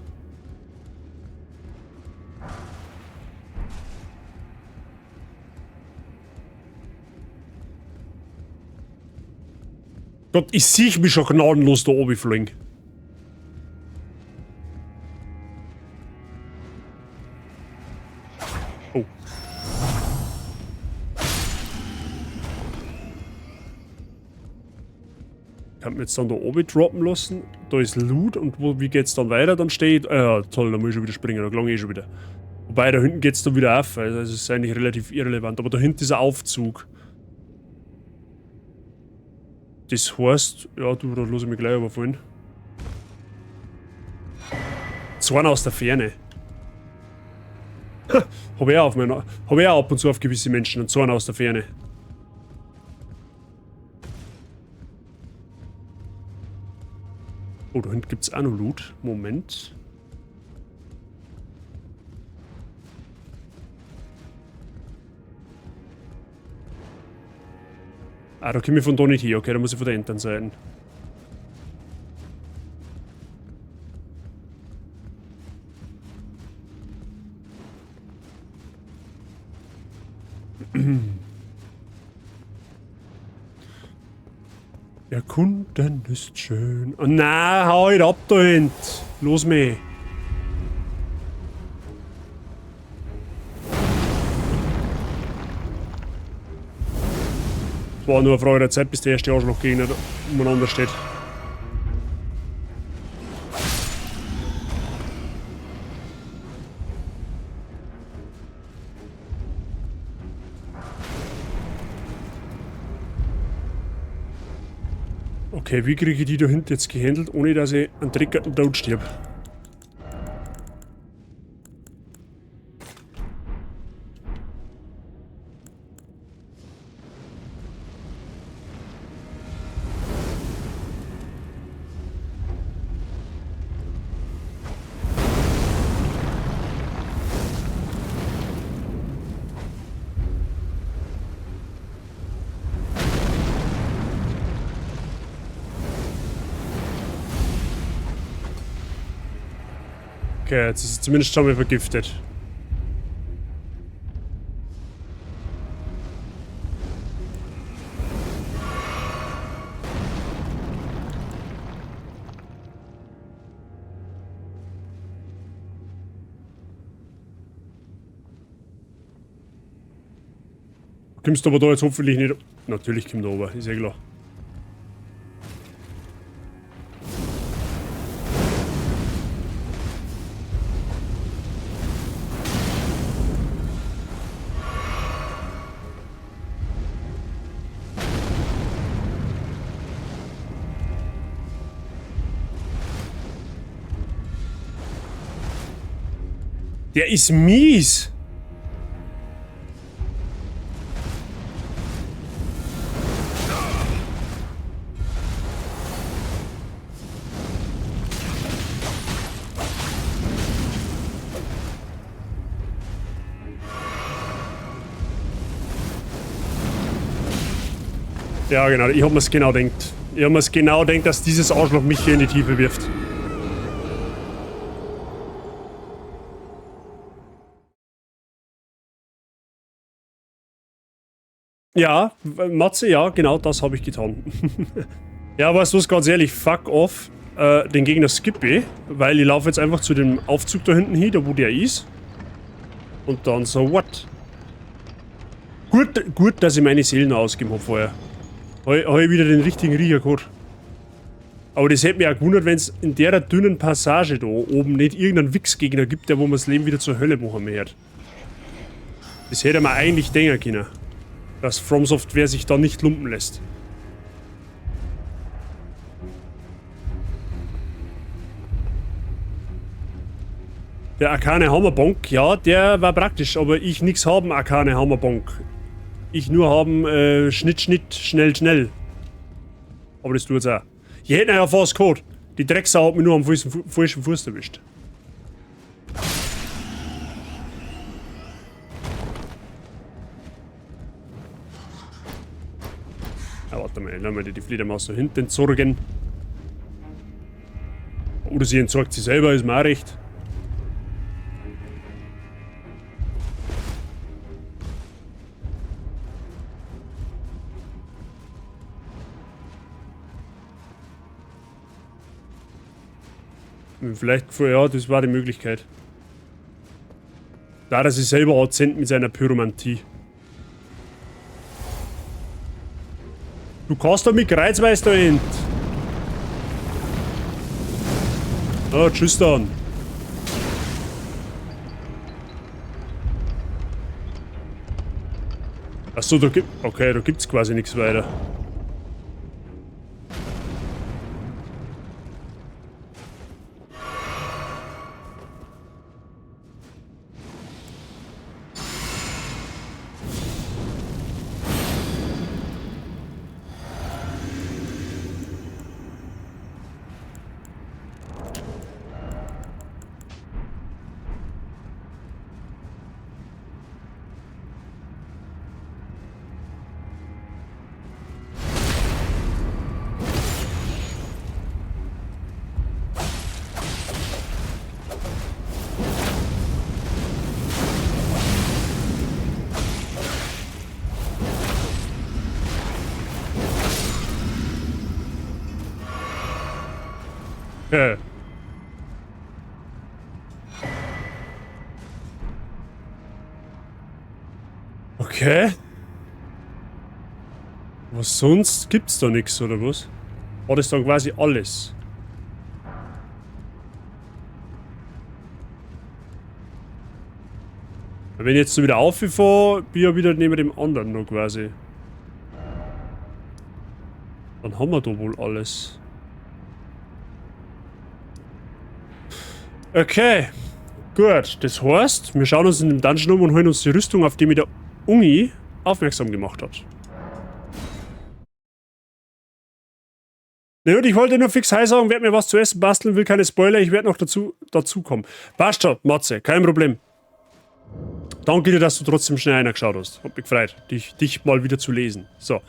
Gott, ich sehe mich schon gnadenlos da oben fliegen. Oh. Kann man jetzt dann da oben droppen lassen? Da ist Loot und wie geht's dann weiter? Dann steht. Ja, toll, da muss ich schon wieder springen, da klang ich eh schon wieder. Wobei, da hinten geht's dann wieder auf, also es ist eigentlich relativ irrelevant. Aber da hinten ist ein Aufzug. Das heißt, ja du, da lass ich mich gleich überfallen. Zorn aus der Ferne. Hab ich auch auf meiner, hab ich auch ab und zu auf gewisse Menschen einen Zorn aus der Ferne. Oh, da hinten gibt's auch noch Loot. Moment. Ah, da komme ich von da nicht hin. Okay, da muss ich von der anderen Seite. Erkunden ist schön. Oh nein, hau halt ab da hinten. Los mich. Es war nur eine Frage der Zeit, bis der erste Arschlochgegner umeinander steht. Okay, wie kriege ich die da hinten jetzt gehandelt, ohne dass ich einen dreckigen Tod stirb? Okay, jetzt ist es zumindest schon mal vergiftet. Kommst du aber da jetzt hoffentlich nicht... Natürlich kommt er runter, ist ja klar. Der ist mies. Ja, genau. Ich hab mir's genau gedacht. Ich hab mir's genau gedacht, dass dieses Arschloch mich hier in die Tiefe wirft. Ja, Matze, ja, genau das habe ich getan. Ja, weißt du was, ganz ehrlich, fuck off. Den Gegner skippe ich, weil ich laufe jetzt einfach zu dem Aufzug da hinten hin, da wo der ist. Und dann so, what? Gut, gut, dass ich meine Seelen ausgegeben hab vorher. Hab ich wieder den richtigen Riecher gehabt. Aber das hätte mich auch gewundert, wenn's in der dünnen Passage da oben nicht irgendeinen Wichsgegner gibt, der wo man das Leben wieder zur Hölle machen möchte. Das hätte man eigentlich denken können, dass From Software sich da nicht lumpen lässt. Der Arkane Hammerbonk, ja, der war praktisch, aber ich nix haben Arkane Hammerbonk. Ich nur haben Schnitt, Schnitt, schnell, schnell. Aber das tut's auch. Ich hätte ihn ja fast gehabt. Die Drecksau hat mich nur am falschen Fuß erwischt. Ja, warte mal, lassen wir die Fledermaus da hinten entsorgen. Oder sie entsorgt sie selber, ist mir auch recht. Vielleicht, ja, das war die Möglichkeit. Da er sich selber anzündet mit seiner Pyromantie. Du kannst doch mit Kreuzweis da hin. Oh, tschüss dann. Achso, da gibt... Okay, da gibt's quasi nichts weiter. Okay. Okay. Was sonst gibt's da nichts, oder was? War das dann quasi alles? Wenn ich jetzt so wieder auffahre, bin ich ja wieder neben dem anderen noch quasi. Dann haben wir da wohl alles. Okay. Gut, das heißt, wir schauen uns in dem Dungeon um und holen uns die Rüstung, auf die mich der Ungi aufmerksam gemacht hat. Na gut, ich wollte nur fix Hi sagen, werde mir was zu essen basteln, will keine Spoiler, ich werde noch dazu kommen. Passt schon, Matze, kein Problem. Danke dir, dass du trotzdem schnell reingeschaut hast. Hat mich gefreut, dich mal wieder zu lesen. So,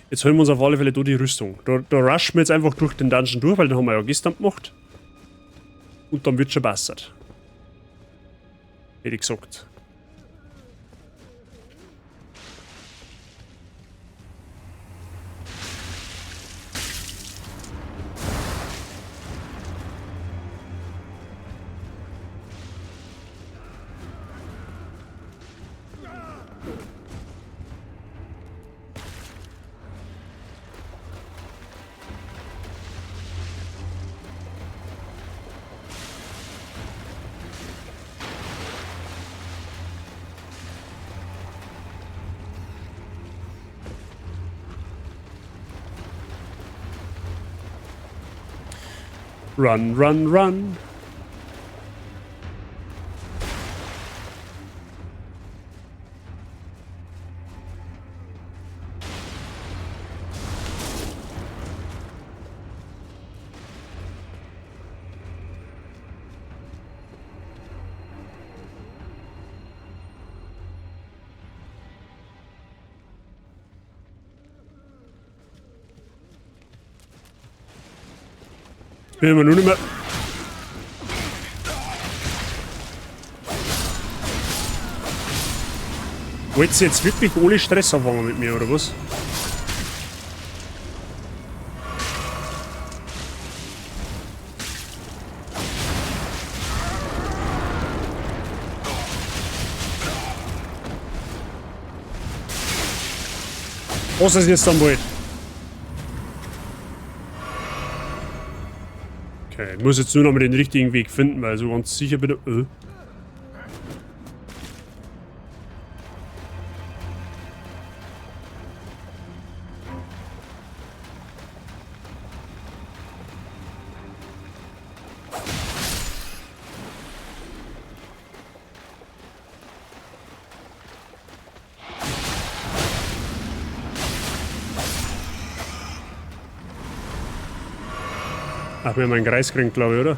jetzt holen wir uns auf alle Fälle da die Rüstung. Da rushen wir jetzt einfach durch den Dungeon durch, weil den haben wir ja gestern gemacht. Und dann wird schon passen. Hätte ich gesagt. Run, run, run. Bin immer nur nicht mehr. Wollt ihr jetzt wirklich ohne Stress anfangen mit mir, oder was? Was ist jetzt dann bald? Okay, ich muss jetzt nur noch mal den richtigen Weg finden, weil so ganz sicher bin ich. Ach, wir haben einen Kreis gekriegt, glaube ich, oder?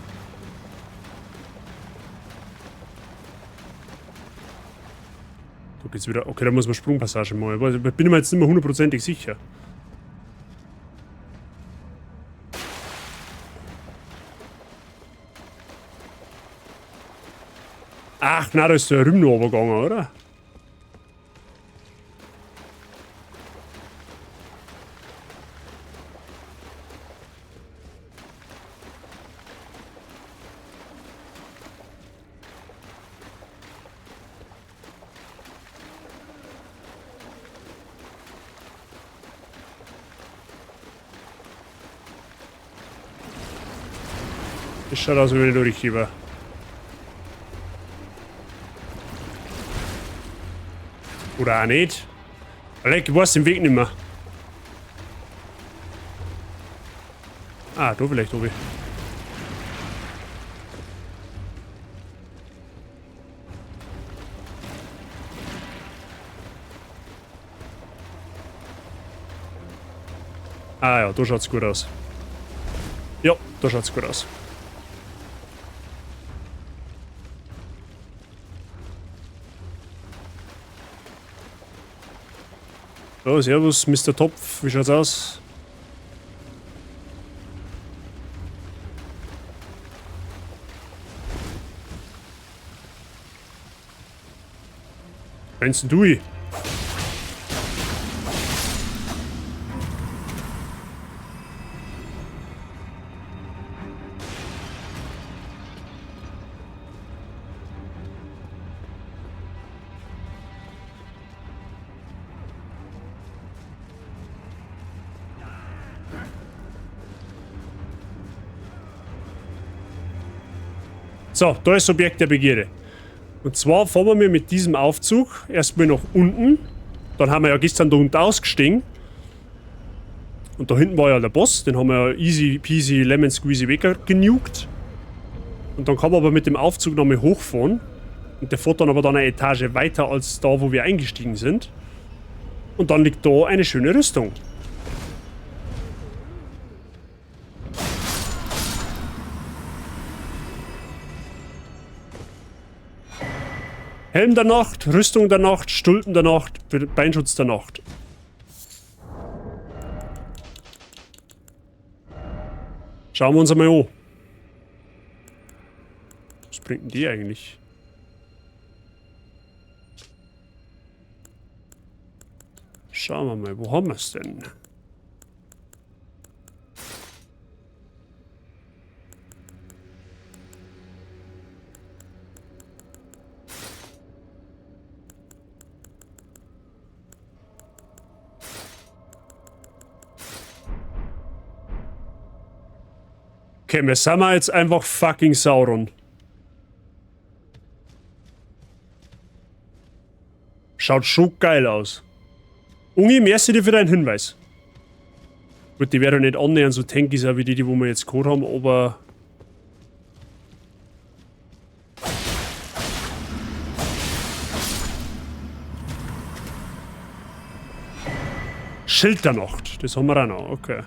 Da geht's wieder. Okay, da muss man Sprungpassage machen. Ich bin mir jetzt nicht mehr hundertprozentig sicher. Ach, na, da ist der Rüm noch runtergegangen, oder? Das schaut aus, wie wenn ich da richtig war. Oder auch nicht. Leck, ich weiß den Weg nicht mehr. Ah, da vielleicht, Obi. Ah ja, da schaut's gut aus. Ja, da schaut's gut aus. So, servus, Mister Topf, wie schaut's aus? Rennst du? So, da ist Objekt der Begierde. Und zwar fahren wir mit diesem Aufzug erstmal nach unten. Dann haben wir ja gestern da unten ausgestiegen. Und da hinten war ja der Boss, den haben wir ja easy peasy lemon squeezy weggenugt. Und dann kann man aber mit dem Aufzug nochmal hochfahren. Und der fährt dann aber dann eine Etage weiter als da, wo wir eingestiegen sind. Und dann liegt da eine schöne Rüstung. Helm der Nacht, Rüstung der Nacht, Stulpen der Nacht, Beinschutz der Nacht. Schauen wir uns einmal an. Was bringt denn die eigentlich? Schauen wir mal, wo haben wir es denn? Okay, wir sind jetzt einfach fucking Sauron. Schaut schon geil aus. Ungi, merci dir für deinen Hinweis. Gut, die werden nicht annähernd so tanky sein wie die, die wo wir jetzt gehabt haben, aber... Schild der Nacht, das haben wir auch noch, okay.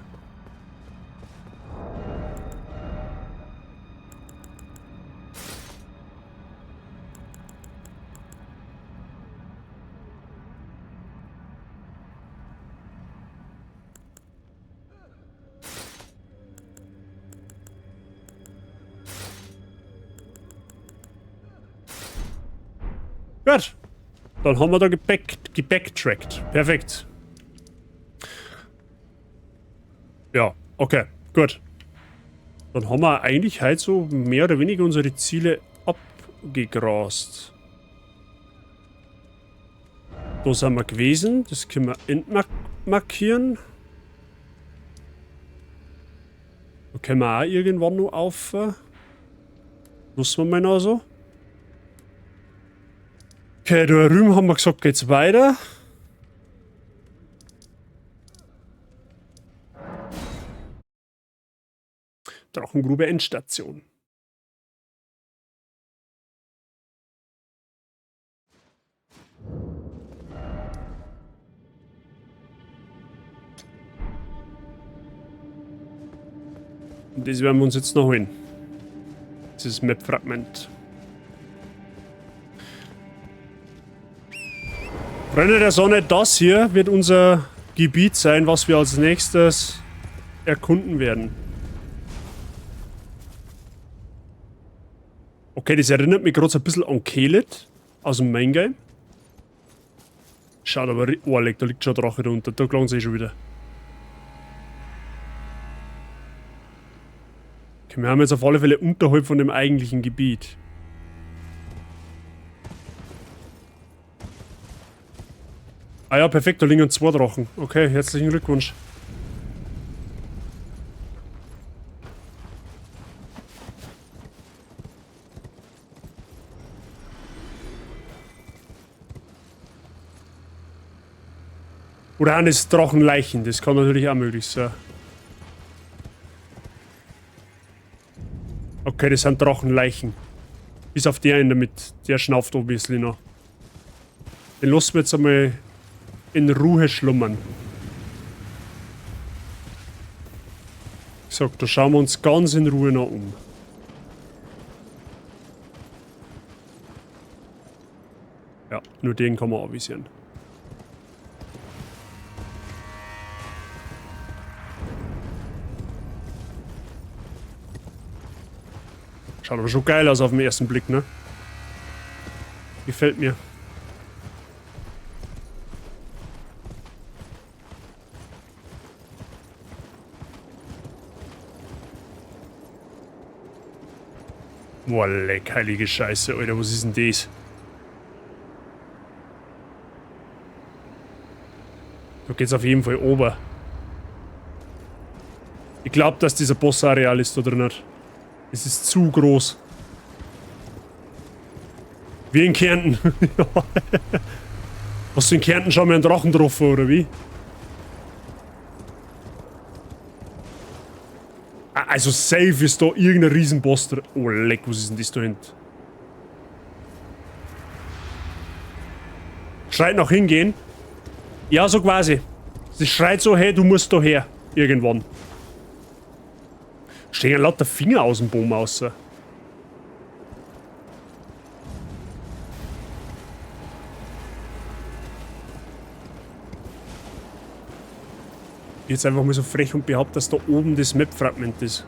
Gut. Dann haben wir da gebacktrackt. Perfekt. Ja, okay, gut. Dann haben wir eigentlich heute so mehr oder weniger unsere Ziele abgegrast. Da sind wir gewesen. Das können wir entmarkieren. Da können wir auch irgendwann noch auf. Lassen wir mal noch so. Okay, da drüben haben wir gesagt, geht's weiter. Drachengrube Endstation. Und das werden wir uns jetzt noch holen. Dieses Map-Fragment. Freunde der Sonne, das hier wird unser Gebiet sein, was wir als nächstes erkunden werden. Okay, das erinnert mich gerade so ein bisschen an Caelid aus dem Main Game. Schaut aber, oh, leck, da liegt schon ein Drache drunter, da klagen sie schon wieder. Okay, wir haben jetzt auf alle Fälle unterhalb von dem eigentlichen Gebiet. Ah ja, perfekt, da liegen 2 Drachen. Okay, herzlichen Glückwunsch. Oder eines Drachenleichen, das kann natürlich auch möglich sein. Okay, das sind Drachenleichen. Bis auf der in der Mitte, der schnauft obviously noch. Den lassen wir jetzt einmal in Ruhe schlummern. Ich sag, da schauen wir uns ganz in Ruhe noch um. Ja, nur den kann man anvisieren. Schaut aber schon geil aus auf den ersten Blick, ne? Gefällt mir. Boah, leck, heilige Scheiße, Alter, was ist denn das? Da geht's auf jeden Fall ober. Ich glaub, dass dieser Boss-Areal ist da drin. Es ist zu groß. Wie in Kärnten. Hast du in Kärnten schon mal einen Drachen getroffen, oder wie? Ah, also safe ist da irgendein Riesenboss drin. Oh leck, was ist denn das da hinten? Schreit nach hingehen. Ja, so quasi. Sie schreit so, hey, du musst da her. Irgendwann. Stehen ja lauter Finger aus dem Baum raus. Jetzt einfach mal so frech und behaupte, dass da oben das Map-Fragment ist.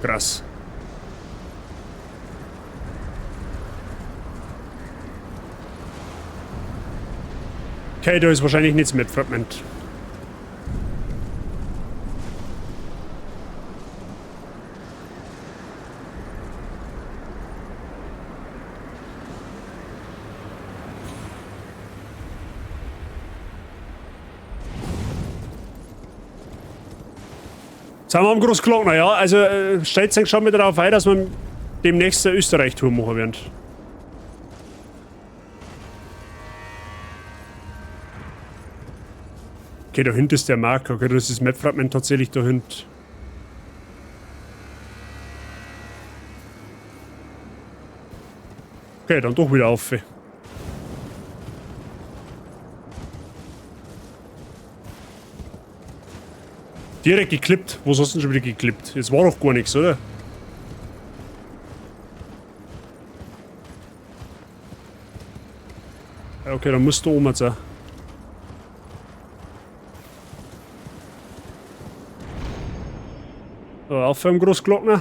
Krass. Okay, da ist wahrscheinlich nichts Map-Fragment. Sind wir am Großglockner, ja. Also stellt euch schon mal darauf ein, dass wir demnächst eine Österreich-Tour machen werden. Okay, da hinten ist der Marker. Okay, das ist das Map-Fragment tatsächlich da hinten. Okay, dann doch wieder auf. Direkt geklippt. Wo hast du denn schon wieder geklippt? Jetzt war doch gar nichts, oder? Okay, dann musst du oben jetzt auch. So, auf beim Großglockner.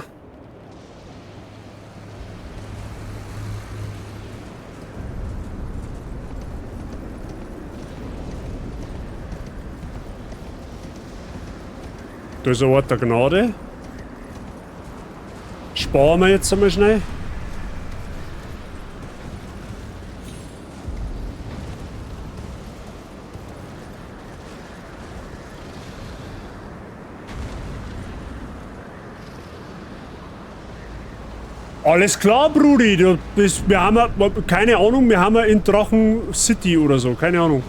Da ist ein Ort der Gnade. Sparen wir jetzt einmal schnell. Alles klar, Brudi. Du bist, wir haben ja, keine Ahnung, wir haben ja in Drachen City oder so, keine Ahnung.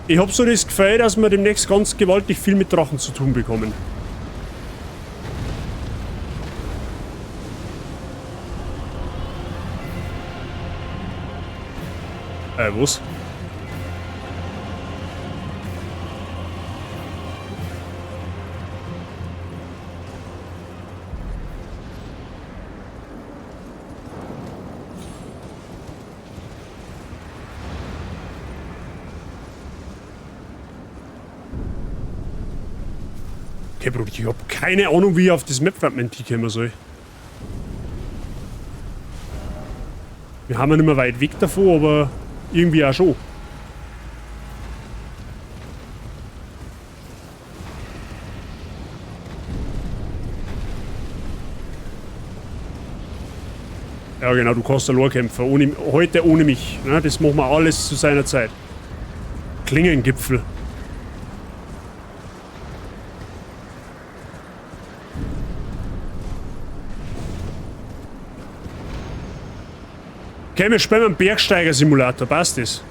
Ich hab so das Gefühl, dass wir demnächst ganz gewaltig viel mit Drachen zu tun bekommen. Was? Okay, Bruder, ich hab keine Ahnung, wie ich auf das Map-Fragment kommen soll. Wir haben ja nicht mehr weit weg davon, aber irgendwie auch schon. Ja genau, du kannst allein kämpfen. Heute ohne mich. Ne? Das machen wir alles zu seiner Zeit. Klingengipfel. Okay, wir spielen einen Bergsteiger-Simulator, passt das?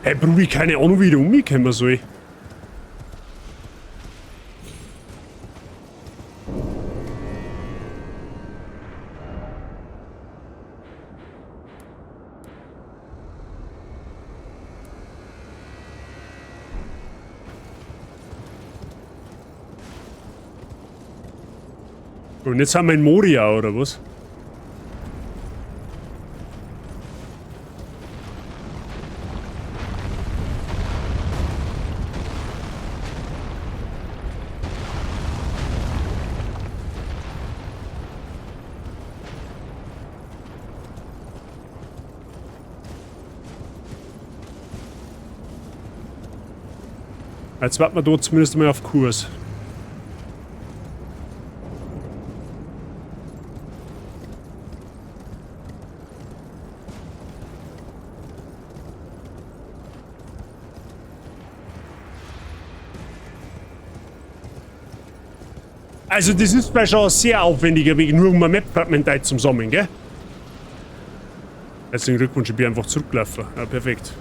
Hey Brudi, keine Ahnung, wie ich da umkommen soll. Und jetzt haben wir in Moria, oder was? Jetzt warten wir da zumindest mal auf Kurs. Also das ist vielleicht schon ein sehr aufwendiger Weg, nur um ein Map-Fragment zum Sammeln, gell? Herzlichen Glückwunsch, ich bin einfach zurückgelaufen. Ja, perfekt.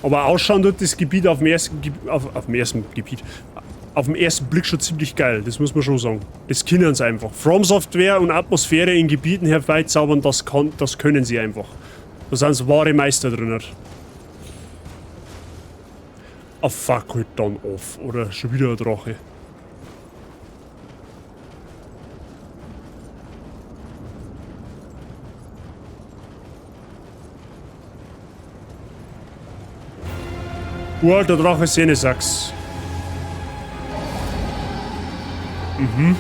Aber ausschauen tut das Gebiet auf dem ersten, auf dem ersten Gebiet, auf dem ersten Blick schon ziemlich geil, das muss man schon sagen. Das können sie einfach. From Software und Atmosphäre in Gebieten herbeizaubern, das können sie einfach. Da sind sie wahre Meister drin. Ah, fuck, halt dann off. Oder schon wieder ein Drache. Uralter Drache Senesachs. Mhm.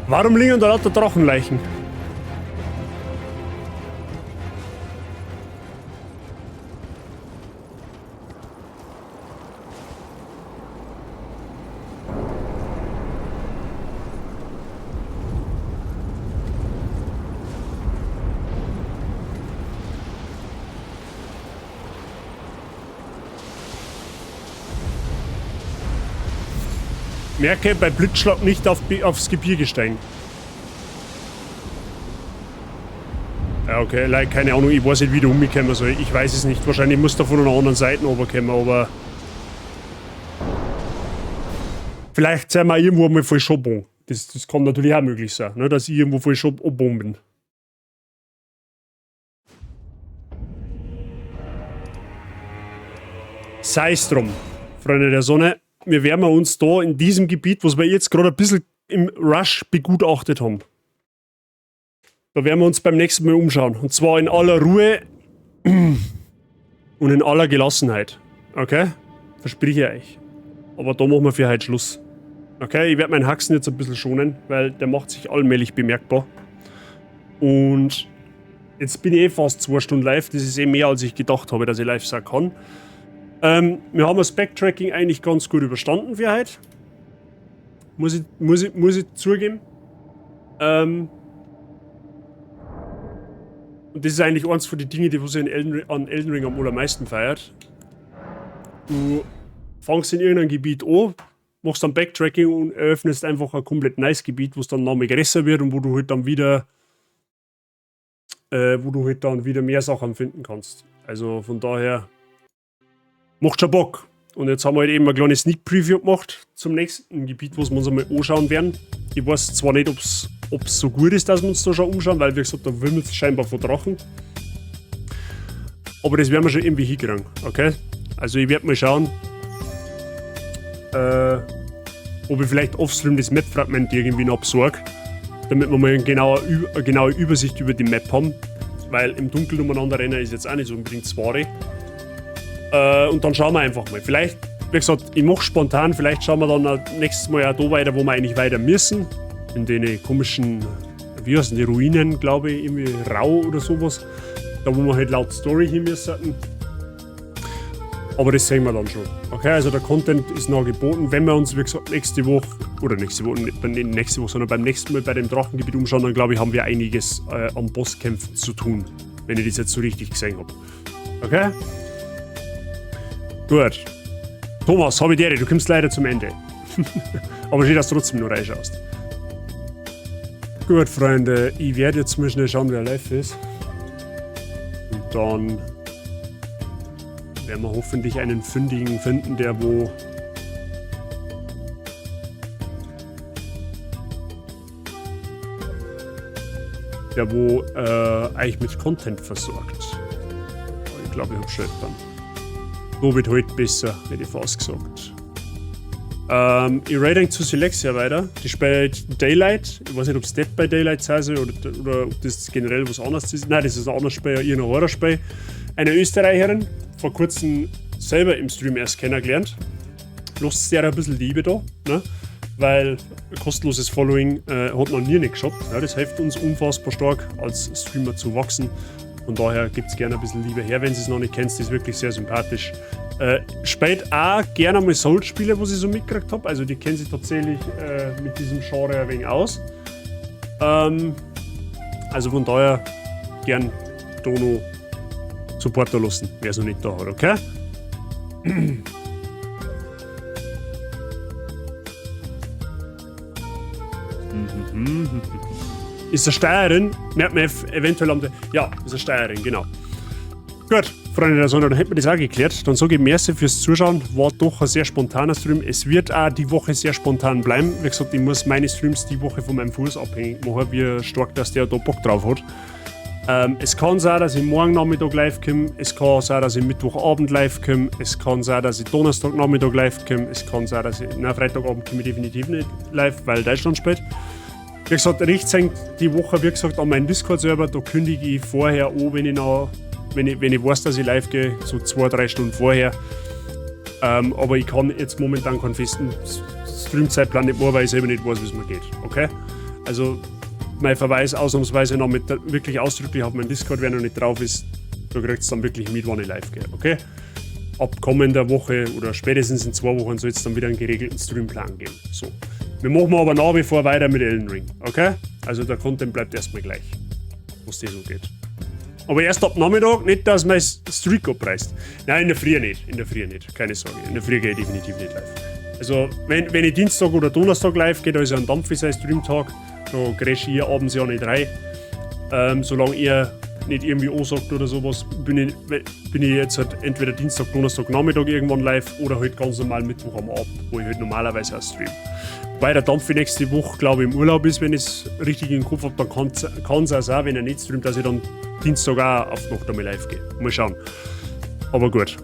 Warum liegen da lauter Drachenleichen? Merke, bei Blitzschlag nicht aufs Gebirge steigen. Ja, okay, like, keine Ahnung, ich weiß nicht, wie du umgekommen soll. Ich weiß es nicht. Wahrscheinlich muss da von einer anderen Seite runterkommen, aber... Vielleicht sind wir irgendwo mal falsch abgebogen. Das kann natürlich auch möglich sein, ne? Dass ich irgendwo falsch abgebogen bin. Sei es drum, Freunde der Sonne. Wir werden uns da in diesem Gebiet, was wir jetzt gerade ein bisschen im Rush begutachtet haben, da werden wir uns beim nächsten Mal umschauen. Und zwar in aller Ruhe und in aller Gelassenheit. Okay? Verspreche ich euch. Aber da machen wir für heute Schluss. Okay? Ich werde meinen Haxen jetzt ein bisschen schonen, weil der macht sich allmählich bemerkbar. Und jetzt bin ich eh fast 2 Stunden live. Das ist eh mehr, als ich gedacht habe, dass ich live sein kann. Wir haben das Backtracking eigentlich ganz gut überstanden für heute. Muss ich zugeben. Und das ist eigentlich eins von den Dingen, die was ich an Elden Ring am allermeisten feiert. Du fängst in irgendeinem Gebiet an, machst dann Backtracking und eröffnest einfach ein komplett neues Gebiet, wo es dann nochmal größer wird und wo du halt dann wieder, mehr Sachen finden kannst. Also von daher macht schon Bock. Und jetzt haben wir halt eben eine kleine Sneak Preview gemacht zum nächsten Gebiet, wo wir uns einmal anschauen werden. Ich weiß zwar nicht, ob's so gut ist, dass wir uns da schon umschauen, weil, wie gesagt, da wimmeln es scheinbar von Drachen. Aber das werden wir schon irgendwie hinkriegen, okay? Also ich werde mal schauen, ob ich vielleicht offstream das Map-Fragment irgendwie noch besorge, damit wir mal eine genaue Übersicht über die Map haben. Weil im Dunkeln umeinander rennen ist jetzt auch nicht so unbedingt das Wahre. Und dann schauen wir einfach mal. Vielleicht, wie gesagt, ich mache spontan, vielleicht schauen wir dann nächstes Mal auch da weiter, wo wir eigentlich weiter müssen. In den komischen, wie heißen die, Ruinen, glaube ich, irgendwie Rau oder sowas. Da, wo wir halt laut Story hin müssen. Aber das sehen wir dann schon. Okay, also der Content ist noch geboten. Wenn wir uns, wie gesagt, nächste Woche, oder nächste Woche, nicht nächste Woche, sondern beim nächsten Mal bei dem Drachengebiet umschauen, dann glaube ich, haben wir einiges am Bosskämpfen zu tun. Wenn ich das jetzt so richtig gesehen habe. Okay? Gut. Thomas, hab ich dir, du kommst leider zum Ende. Aber schön, dass du trotzdem noch reinschaust. Gut, Freunde, ich werde jetzt mal schnell schauen, wer live ist. Und dann werden wir hoffentlich einen Fündigen finden, der wo eigentlich mit Content versorgt. Ich glaube, ich hab schon dann. Wird halt besser, hätte ich fast gesagt. Ich rate zu Silexia weiter. Die spielt Daylight. Ich weiß nicht, ob es Dead by Daylight sein soll oder ob das generell was anderes ist. Nein, das ist ein anderes Spiel, irgendein Horrorspiel. Eine Österreicherin, vor kurzem selber im Stream erst kennengelernt. Lasst der ein bisschen Liebe da, ne? Weil kostenloses Following hat noch nie nicht geschadet. Ja, das hilft uns unfassbar stark, als Streamer zu wachsen. Von daher gibt es gerne ein bisschen Liebe her, wenn sie es noch nicht kennt. Die ist wirklich sehr sympathisch. Spielt auch gerne mal Souls-Spiele, was ich so mitgekriegt habe. Also die kennen sich tatsächlich mit diesem Genre ein wenig aus. Also von daher gern do no Support da lassen, wer es noch nicht da hat, okay? Ist eine Steirerin, merkt man eventuell am. Ja, ist eine Steirerin, genau. Gut, Freunde der Sonne, dann hätten wir das auch geklärt. Dann sage ich merci fürs Zuschauen. War doch ein sehr spontaner Stream. Es wird auch die Woche sehr spontan bleiben. Wie gesagt, ich muss meine Streams die Woche von meinem Fuß abhängig machen, wie stark dass der da Bock drauf hat. Es kann sein, dass ich morgen Nachmittag live komme. Es kann sein, dass ich Mittwochabend live komme. Es kann sein, dass ich Donnerstagnachmittag live komme. Es kann sein, dass ich. Na, Freitagabend komme ich definitiv nicht live, weil Deutschland spielt. Wie gesagt, rechts hängt die Woche, wie gesagt, an meinem Discord-Server. Da kündige ich vorher an, wenn ich, noch, wenn ich weiß, dass ich live gehe, so 2, 3 Stunden vorher. Aber ich kann jetzt momentan keinen festen Streamzeitplan nicht machen, weil ich selber nicht weiß, wie es mir geht. Okay? Also, mein Verweis ausnahmsweise noch mit wirklich ausdrücklich auf meinen Discord, wer noch nicht drauf ist, da kriegt es dann wirklich mit, wann ich live gehe. Okay? Ab kommender Woche oder spätestens in 2 Wochen soll es dann wieder einen geregelten Streamplan geben. So. Wir machen aber nach wie vor weiter mit Elden Ring. Okay? Also der Content bleibt erstmal gleich, was das so geht. Aber erst ab Nachmittag, nicht, dass mein Streak abreißt. Nein, in der Früh nicht. In der Früh nicht. Keine Sorge. In der Früh gehe ich definitiv nicht live. Also, wenn ich Dienstag oder Donnerstag live gehe, da ist ja ein Dampfi sein Streamtag. Da grätsch ich abends ja nicht rein. Solange er nicht irgendwie ansagt oder sowas, bin ich jetzt halt entweder Dienstag, Donnerstag, Nachmittag irgendwann live oder halt ganz normal Mittwoch am Abend, wo ich halt normalerweise auch stream. Weil der Dampfi nächste Woche, glaube ich, im Urlaub ist, wenn ich es richtig im Kopf habe, dann kann es auch sein, wenn er nicht streamt, dass ich dann Dienstag auch auf Nacht einmal live gehe. Mal schauen. Aber gut.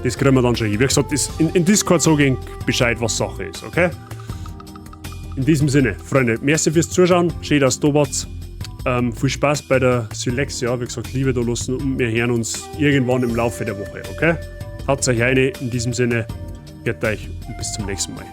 Das kriegen wir dann schon hin. Wie gesagt, das, in Discord sage ich Bescheid, was Sache ist, okay? In diesem Sinne, Freunde, merci fürs Zuschauen. Schön, dass ihr da wart. Viel Spaß bei der Sylexia. Wie gesagt, Liebe da lassen und wir hören uns irgendwann im Laufe der Woche, okay? Haut euch eine. In diesem Sinne, pfiat euch und bis zum nächsten Mal.